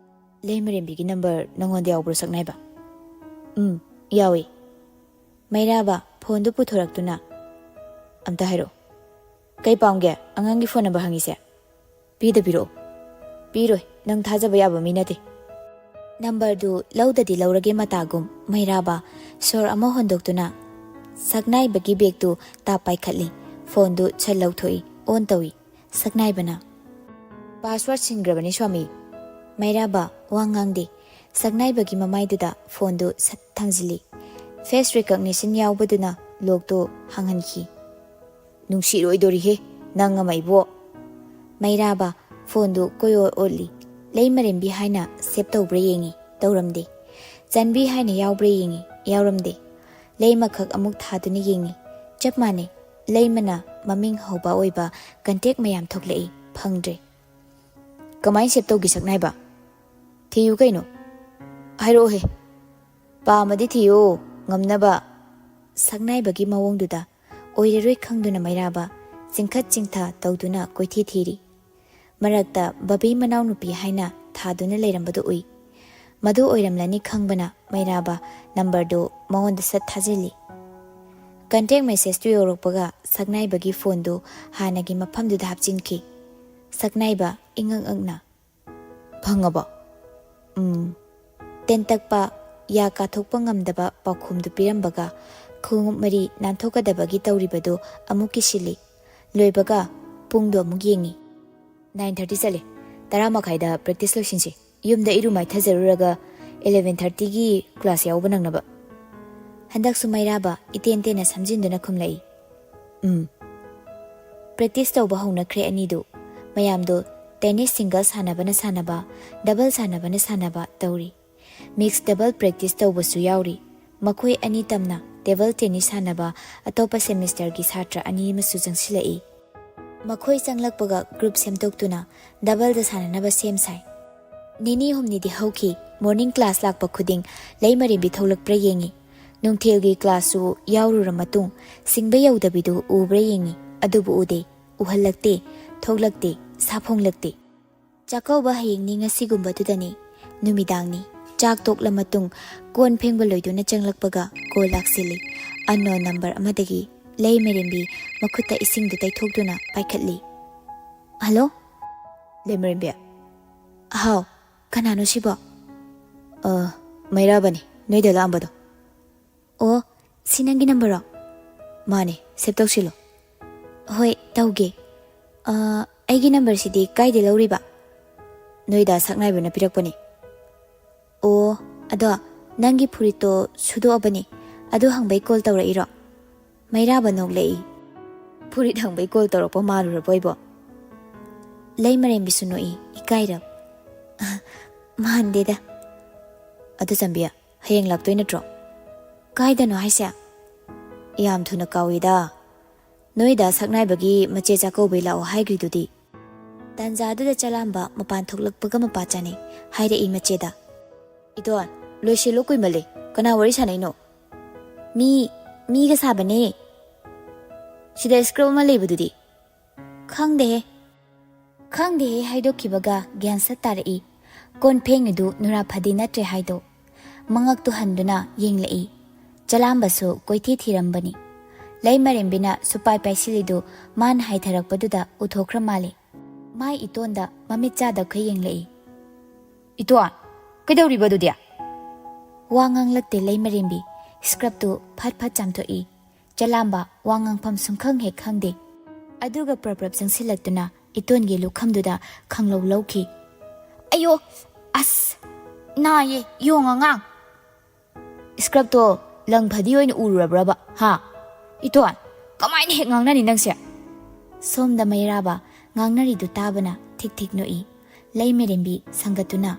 "ꯂꯩꯃꯔꯦꯝꯕꯤꯒꯤ ꯅꯝꯕꯔ ꯅꯉꯣꯟꯗ ꯌꯥꯎꯕ꯭ꯔꯣ ꯁꯛꯅꯥꯏꯕ?" "ꯎꯝ, ꯌꯥꯎꯏ꯫" ꯃꯩꯔꯥꯕ ꯐꯣꯟꯗꯨ ꯄꯨꯊꯣꯔꯛꯇꯨꯅ, "ꯑꯝꯇ ꯍꯥꯏꯔꯛꯑꯣ꯫ ꯀꯩ ꯄꯥꯝꯒꯦ ꯑꯉꯥꯡꯒꯤ ꯐꯣꯟ ꯅꯝꯕꯔ ꯍꯪꯉꯤꯁꯦ? ꯄꯤꯗ ꯄꯤꯔꯛꯑꯣ꯫ ꯄꯤꯔꯣꯏ, ꯅꯪ ꯊꯥꯖꯕ ꯌꯥꯕ ꯃꯤ ꯅꯠꯇꯦ꯫" ꯅꯝꯕꯔꯗꯨ ꯂꯧꯗꯗꯤ ꯂꯧꯔꯒꯦ ꯃꯇꯥꯒꯨꯝ ꯃꯩꯔꯥꯕ ꯁꯣꯔ ꯑꯃ ꯍꯣꯟꯗꯣꯛꯇꯨꯅ ꯁꯛꯅꯥꯏꯕꯒꯤ ꯕꯦꯒꯇꯨ ꯇꯥꯞ ꯄꯥꯏꯈꯠꯂꯤ꯫ ꯐꯣꯟꯗꯨ ꯁꯠ ꯂꯧꯊꯣꯛꯏ, ꯑꯣꯟ ꯇꯧꯏ꯫ ꯁꯛꯅꯥꯏꯕꯅ, "ꯄꯥꯁꯋꯥꯔꯗ ꯁꯤꯟꯈ꯭ꯔꯕꯅꯤ ꯁ꯭ꯋꯥꯃꯤ꯫" ꯃꯩꯔꯥꯕ ꯋꯥ ꯉꯥꯡꯗꯦ꯫ ꯁꯛꯅꯥꯏꯕꯒꯤ ꯃꯃꯥꯏꯗꯨꯗ ꯐꯣꯟꯗꯨ ꯁꯠ ꯊꯥꯡꯖꯤꯜꯂꯤ꯫ Face recognition ꯌꯥꯎꯕꯗꯨꯅ ꯂꯣꯛꯇꯨ ꯍꯥꯡꯍꯟꯈꯤ꯫ "ꯅꯨꯡꯁꯤꯔꯣꯏꯗꯣꯔꯤꯍꯦ, ꯅꯪ ꯑꯃ ꯏꯕꯣ!" ꯃꯩꯔꯥꯕ ꯐꯣꯟꯗꯨ ꯀꯣꯏꯑꯣꯠ ꯑꯣꯠꯂꯤ꯫ ꯂꯩꯃꯔꯦꯝꯕꯤ ꯍꯥꯏꯅ ꯁꯦꯞ ꯇꯧꯕ꯭ꯔꯥ ꯌꯦꯡꯉꯤ, ꯇꯧꯔꯝꯗꯦ꯫ ꯆꯟꯕꯤ ꯍꯥꯏꯅ ꯌꯥꯎꯕ꯭ꯔꯥ ꯌꯦꯡꯉꯤ, ꯌꯥꯎꯔꯝꯗꯦ꯫ ꯂꯩꯃꯈꯛ ꯑꯃꯨꯛ ꯊꯥꯗꯨꯅ ꯌꯦꯡꯉꯤ꯫ ꯆꯞ ꯃꯥꯟꯅꯩ꯫ ꯂꯩꯃꯅ ꯃꯃꯤꯡ ꯍꯧꯕ ꯑꯣꯏꯕ ꯀꯟꯇꯦꯛ ꯃꯌꯥꯝ ꯊꯣꯛꯂꯛꯏ, ꯐꯪꯗ꯭ꯔꯦ꯫ "ꯀꯃꯥꯏꯅ ꯁꯦꯞ ꯇꯧꯒꯦ ꯁꯛꯅꯥꯏꯕ? ꯊꯤꯌꯨ ꯀꯩꯅꯣ꯫ ꯍꯥꯏꯔꯛꯑꯣꯍꯦ꯫ ꯄꯥꯝꯃꯗꯤ ꯊꯤꯌꯨ, ꯉꯝꯅꯕ꯫" ꯁꯛꯅꯥꯏꯕꯒꯤ ꯃꯑꯣꯡꯗꯨꯗ ꯑꯣꯏꯔꯔꯣꯏ ꯈꯪꯗꯨꯅ ꯃꯩꯔꯥꯕ ꯆꯤꯡꯈꯠ ꯆꯤꯡꯊ ꯇꯧꯗꯨꯅ ꯀꯣꯏꯊꯤ ꯊꯤꯔꯤ꯫ ꯃꯔꯛꯇ ꯕꯕꯤ ꯃꯅꯥꯎꯅꯨꯄꯤ ꯍꯥꯏꯅ ꯊꯥꯗꯨꯅ ꯂꯩꯔꯝꯕꯗꯨ ꯎꯏ꯫ ꯃꯗꯨ ꯑꯣꯏꯔꯝꯂꯅꯤ ꯈꯪꯕꯅ ꯃꯩꯔꯥꯕ ꯅꯝꯕꯔꯗꯨ ꯃꯉꯣꯟꯗ ꯁꯠ ꯊꯥꯖꯤꯜꯂꯤ꯫ ꯀꯟꯇꯦꯛ ꯃꯦꯁꯦꯖꯇꯨ ꯌꯧꯔꯛꯄꯒ ꯁꯛꯅꯥꯏꯕꯒꯤ ꯐꯣꯟꯗꯨ ꯍꯥꯟꯅꯒꯤ ꯃꯐꯝꯗꯨꯗ ꯍꯥꯞꯆꯤꯟꯈꯤ꯫ ꯁꯛꯅꯥꯏꯕ ꯏꯉꯛ ꯉꯛꯅ, "ꯐꯪꯉꯕꯣ?" "ꯎꯝ"꯫ ꯇꯦꯟꯇꯛꯄ, ꯌꯥ ꯀꯥꯊꯣꯛꯄ ꯉꯝꯗꯕ ꯄꯥꯎꯈꯨꯝꯗꯨ ꯄꯤꯔꯝꯕꯒ ꯈꯣꯡꯎꯞ ꯃꯔꯤ ꯅꯥꯟꯊꯣꯛꯀꯗꯕꯒꯤ ꯇꯧꯔꯤꯕꯗꯨ ꯑꯃꯨꯛ ꯀꯤꯁꯤꯜꯂꯤ꯫ ꯂꯣꯏꯕꯒ ꯄꯨꯡꯗꯣ ꯑꯃꯨꯛ ꯌꯦꯡꯉꯤ꯫ "ꯅꯥꯏꯟ ꯊꯥꯔꯇꯤ ꯆꯠꯂꯦ꯫ ꯇꯔꯥ ꯃꯈꯥꯏꯗ ꯄ꯭ꯔꯦꯛꯇꯤꯁ ꯂꯣꯏꯁꯤꯟꯁꯤ꯫ ꯌꯨꯝꯗ ꯏꯔꯨ ꯃꯥꯏꯊꯖꯔꯨꯔꯒ ꯏꯂꯦꯚꯦꯟ ꯊꯥꯔꯇꯤꯒꯤ ꯀ꯭ꯂꯥꯁ ꯌꯥꯎꯕ ꯅꯪꯅꯕ"꯫ ꯍꯟꯗꯛꯁꯨ ꯃꯩꯔꯥꯕ ꯏꯇꯦꯟ ꯇꯦꯟꯅ ꯁꯝꯖꯤꯟꯗꯨꯅ ꯈꯨꯝꯂꯛꯏ, "ꯎꯝ"꯫ ꯄ꯭ꯔꯦꯛꯇꯤꯁ ꯇꯧꯕ ꯍꯧꯅꯈ꯭ꯔꯦ ꯑꯅꯤꯗꯨ꯫ ꯃꯌꯥꯝꯗꯣ ꯇꯦꯅꯤꯁ ꯁꯤꯡꯒꯜ ꯁꯥꯟꯅꯕꯅ ꯁꯥꯟꯅꯕ, ꯗꯕꯜ ꯁꯥꯟꯅꯕꯅ ꯁꯥꯟꯅꯕ ꯇꯧꯔꯤ꯫ ꯃꯤꯛꯁ ꯗꯕꯜ ꯄ꯭ꯔꯦꯛꯇꯤꯁ ꯇꯧꯕꯁꯨ ꯌꯥꯎꯔꯤ꯫ ꯃꯈꯣꯏ ꯑꯅꯤ ꯇꯝꯅ ꯇꯦꯕꯜ ꯇꯦꯅꯤꯁ ꯁꯥꯟꯅꯕ ꯑꯇꯣꯞꯄ ꯁꯦꯃꯤꯁꯇꯔꯒꯤ ꯁꯥꯇ꯭ꯔ ꯑꯅꯤ ꯑꯃꯁꯨ ꯆꯪꯁꯤꯜꯂꯛꯏ꯫ ꯃꯈꯣꯏ ꯆꯪꯂꯛꯄꯒ ꯒ꯭ꯔꯨꯞ ꯁꯦꯝꯗꯣꯛꯇꯨꯅ ꯗꯕꯜꯗ ꯁꯥꯟꯅꯅꯕ ꯁꯦꯝ ꯁꯥꯏ꯫ ꯅꯤꯅꯤ ꯍꯨꯝꯅꯤꯗꯤ ꯍꯧꯈꯤ꯫ ꯃꯣꯔꯅꯤꯡ ꯀ꯭ꯂꯥꯁ ꯂꯥꯛꯄ ꯈꯨꯗꯤꯡ ꯂꯩꯃꯔꯦꯝꯕꯤ ꯊꯣꯛꯂꯛꯄ꯭ꯔꯥ ꯌꯦꯡꯉꯤ꯫ ꯅꯨꯡꯊꯤꯜꯒꯤ ꯀ꯭ꯂꯥꯁꯁꯨ ꯌꯥꯎꯔꯨꯔ ꯃꯇꯨꯡ ꯁꯤꯡꯕ ꯌꯧꯗꯕꯤꯗꯨ ꯎꯕ꯭ꯔꯥ ꯌꯦꯡꯉꯤ꯫ ꯑꯗꯨꯕꯨ ꯎꯗꯦ꯫ ꯎꯍꯜꯂꯛꯇꯦ, ꯊꯣꯛꯂꯛꯇꯦ, ꯁꯥꯐꯣꯡꯂꯛꯇꯦ꯫ ꯆꯥꯛꯀꯧꯕ ꯍꯌꯦꯡꯅꯤ, ꯉꯁꯤꯒꯨꯝꯕꯗꯨꯗꯅꯤ꯫ ꯅꯨꯃꯤꯗꯥꯡꯅꯤ꯫ ꯆꯥꯛ ꯇꯣꯛꯂ ꯃꯇꯨꯡ ꯀꯣꯟ ꯐꯦꯡꯕ ꯂꯣꯏꯗꯨꯅ ꯆꯪꯂꯛꯄꯒ ꯀꯣꯜ ꯂꯥꯛꯁꯤꯜꯂꯤ꯫ ꯑꯟꯅꯣꯟ ꯅꯝꯕꯔ ꯑꯃꯗꯒꯤ꯫ ꯂꯩꯃꯔꯦꯝꯕꯤ ꯃꯈꯨꯠꯇ ꯏꯁꯤꯡꯗꯨ ꯇꯩꯊꯣꯛꯇꯨꯅ ꯄꯥꯏꯈꯠꯂꯤ꯫ "ꯍꯜꯂꯣ?" "ꯂꯩꯃꯔꯦꯝꯕꯤ?" "ꯍꯥꯎ, ꯀꯅꯥꯅꯣ ꯁꯤꯕꯣ?" "ꯑ, ꯃꯩꯔꯥꯕꯅꯤ, ꯅꯣꯏꯗ ꯂꯥꯛꯑꯝꯕꯗꯣ"꯫ "ꯑꯣ, ꯁꯤ ꯅꯪꯒꯤ ꯅꯝꯕꯔꯔꯣ?" "ꯃꯥꯅꯦ, ꯁꯦꯚ ꯇꯧꯁꯤꯜꯂꯣ"꯫ "ꯍꯣꯏ, ꯇꯧꯒꯦ꯫ ꯑ, ꯑꯩꯒꯤ ꯅꯝꯕꯔꯁꯤꯗꯤ ꯀꯥꯏꯗ ꯂꯧꯔꯤꯕ?" "ꯅꯣꯏꯗ ꯁꯛꯅꯥꯏꯕꯅ ꯄꯤꯔꯛꯄꯅꯦ"꯫ "ꯑꯣ, ꯑꯗꯣ ꯅꯪꯒꯤ ꯐꯨꯔꯤꯠꯇꯣ ꯁꯨꯗꯣꯛꯑꯕꯅꯦ, ꯑꯗꯨ ꯍꯪꯕꯩ ꯀꯣꯜ ꯇꯧꯔꯛꯏꯔꯣ?" ꯃꯩꯔꯥꯕ ꯅꯣꯛꯂꯛꯏ꯫ "ꯐꯨꯔꯤꯠ ꯍꯪꯕꯩ ꯀꯣꯜ ꯇꯧꯔꯛꯄ ꯃꯥꯜꯂꯨꯔꯕꯣ ꯑꯩꯕꯣ?" ꯂꯩꯃꯔꯦꯝꯕꯤꯁꯨ ꯅꯣꯛꯏ, ꯏꯀꯥꯏꯔꯞ꯫ "ꯃꯥꯟꯗꯦꯗ"꯫ "ꯑꯗꯨ ꯆꯝꯕꯤ, ꯍꯌꯦꯡ ꯂꯥꯛꯇꯣꯏ ꯅꯠꯇ꯭ꯔꯣ?" "ꯀꯥꯏꯗꯅꯣ ꯍꯥꯏꯁꯦ?" "ꯌꯥꯝ ꯊꯨꯅ ꯀꯥꯎꯏꯗ꯫ ꯅꯣꯏꯗ ꯁꯛꯅꯥꯏꯕꯒꯤ ꯃꯆꯦ ꯆꯥꯛꯀꯧꯕꯩ ꯂꯥꯛꯑꯣ ꯍꯥꯏꯈ꯭ꯔꯤꯗꯨꯗꯤ"꯫ ꯇꯥꯟꯖꯥꯗꯨꯗ ꯆꯂꯥꯝꯕ ꯃꯄꯥꯟ ꯊꯣꯛꯂꯛꯄꯒ ꯃꯄꯥ ꯆꯥꯅꯩ꯫ ꯍꯥꯏꯔꯛꯏ ꯃꯆꯦꯗ꯫ "ꯏꯇꯣꯟ, ꯂꯣꯏꯁꯤꯜꯂꯣ, ꯀꯨꯏꯃꯜꯂꯦ꯫ ꯀꯅꯥ ꯋꯥꯔꯤ ꯁꯥꯟꯅꯩꯅꯣ?" "ꯃꯤ, ꯃꯤꯒ ꯁꯥꯕꯅꯦ"꯫ ꯁꯤꯗ ꯁ꯭ꯀ꯭ꯔꯕ ꯑꯃ ꯂꯩꯕꯗꯨꯗꯤ? ꯈꯪꯗꯦꯍꯦ꯫ ꯈꯪꯗꯦꯍꯦ ꯍꯥꯏꯗꯣꯛꯈꯤꯕꯒ ꯒ꯭ꯌꯥꯟ ꯁꯠ ꯇꯥꯔꯛꯏ꯫ ꯀꯣꯟ ꯐꯦꯡꯉꯤꯗꯨ ꯅꯨꯔꯥ ꯐꯗꯤ ꯅꯠꯇ꯭ꯔꯦ ꯍꯥꯏꯗꯣ꯫ ꯃꯉꯛꯇꯨ ꯍꯟꯗꯨꯅ ꯌꯦꯡꯂꯛꯏ꯫ ꯆꯂꯥꯝꯕꯁꯨ ꯀꯣꯏꯊꯤ ꯊꯤꯔꯝꯕꯅꯤ꯫ ꯂꯩꯃꯔꯦꯝꯕꯤꯅ ꯁꯨꯄꯥꯏ ꯄꯥꯏꯁꯤꯜꯂꯤꯗꯨ ꯃꯥꯅ ꯍꯥꯏꯊꯔꯛꯄꯗꯨꯗ ꯎꯊꯣꯛꯈ꯭ꯔ ꯃꯥꯜꯂꯦ꯫ ꯃꯥꯏ ꯏꯇꯣꯟꯗ ꯃꯃꯤꯠ ꯆꯥꯗꯈꯩ ꯌꯦꯡꯂꯛꯏ꯫ "ꯏꯇꯣꯟ, ꯀꯩꯗꯧꯔꯤꯕ ꯑꯗꯨꯗꯤ?" ꯋꯥ ꯉꯥꯡꯂꯛꯇꯦ ꯂꯩꯃꯔꯦꯝꯕꯤ꯫ ꯁ꯭ꯀ꯭ꯔꯕꯇꯨ ꯐꯠ ꯐꯠ ꯆꯥꯝꯊꯣꯛꯏ꯫ ꯆꯂꯥꯝꯕ ꯋꯥ ꯉꯥꯡꯐꯝ ꯁꯨꯡꯈꯪ ꯍꯦꯛ ꯈꯪꯗꯦ꯫ ꯑꯗꯨꯒ ꯄ꯭ꯔꯞ ꯄ꯭ꯔꯞ ꯆꯪꯁꯤꯜꯂꯛꯇꯨꯅ ꯏꯇꯣꯟꯒꯤ ꯂꯨꯈꯝꯗꯨꯗ ꯈꯪꯂꯧ ꯂꯧꯈꯤ꯫ "ꯑꯌꯣ! ꯑꯁ! ꯅꯥꯏꯌꯦ, ꯌꯣꯡ ꯑꯉꯥꯡ!" "ꯁ꯭ꯀ꯭ꯔꯕꯇꯣ ꯂꯪ ꯐꯗꯤ ꯑꯣꯏꯅ ꯎꯔꯨꯔꯕ꯭ꯔꯕ, ꯍꯥ? ꯏꯇꯣꯟ, ꯀꯃꯥꯏꯅ ꯍꯦꯛ ꯉꯥꯡꯅꯅꯤ ꯅꯪꯁꯦ?" ꯁꯣꯝꯗ ꯃꯩꯔꯥꯕ ꯉꯥꯡꯅꯔꯤꯗꯨ ꯇꯥꯕꯅ ꯊꯤꯛ ꯊꯤꯛ ꯅꯣꯛꯏ꯫ ꯂꯩꯃꯔꯦꯝꯕꯤ ꯁꯪꯒꯠꯇꯨꯅ,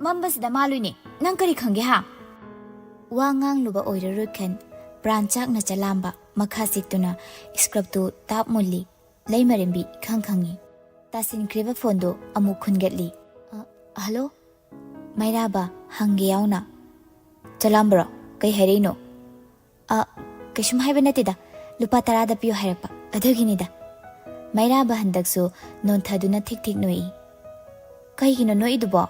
"ꯃꯝꯕꯁꯤꯗ ꯃꯥꯜꯂꯨꯏꯅꯦ, ꯅꯪ ꯀꯔꯤ ꯈꯪꯒꯦ, ꯍꯥ?" ꯋꯥ ꯉꯥꯡꯂꯨꯕ ꯑꯣꯏꯔꯔꯣꯏ ꯈꯟ ꯄ꯭ꯔꯥꯟ ꯆꯥꯛꯅ ꯆꯂꯥꯝꯕ ꯃꯈꯥ ꯆꯤꯛꯇꯨꯅ ꯁ꯭ꯀ꯭ꯔꯕꯇꯨ ꯇꯥꯞ ꯃꯨꯜꯂꯤ꯫ ꯂꯩꯃꯔꯦꯝꯕꯤ ꯏꯈꯪ ꯈꯪꯉꯤ꯫ ꯇꯥꯁꯤꯟꯈ꯭ꯔꯤꯕ ꯐꯣꯟꯗꯨ ꯑꯃꯨꯛ ꯈꯨꯟꯒꯠꯂꯤ꯫ "ꯑ, ꯍꯜꯂꯣ?" ꯃꯩꯔꯥꯕ ꯍꯪꯒꯦ ꯌꯥꯎꯅ꯫ "ꯆꯂꯥꯝꯕꯔꯣ? ꯀꯩ ꯍꯥꯏꯔꯛꯏꯅꯣ?" "ꯑ, ꯀꯩꯁꯨꯝ ꯍꯥꯏꯕ ꯅꯠꯇꯦꯗ, ꯂꯨꯄꯥ ꯇꯔꯥꯗ ꯄꯤꯌꯨ ꯍꯥꯏꯔꯛꯄ, ꯑꯗꯨꯒꯤꯅꯤꯗ꯫" ꯃꯩꯔꯥꯕ ꯍꯟꯗꯛꯁꯨ ꯅꯣꯟꯊꯗꯨꯅ ꯊꯤꯛ ꯊꯤꯛ ꯅꯣꯛꯏ꯫ "ꯀꯩꯒꯤꯅꯣ ꯅꯣꯛꯏꯗꯨꯕꯣ?"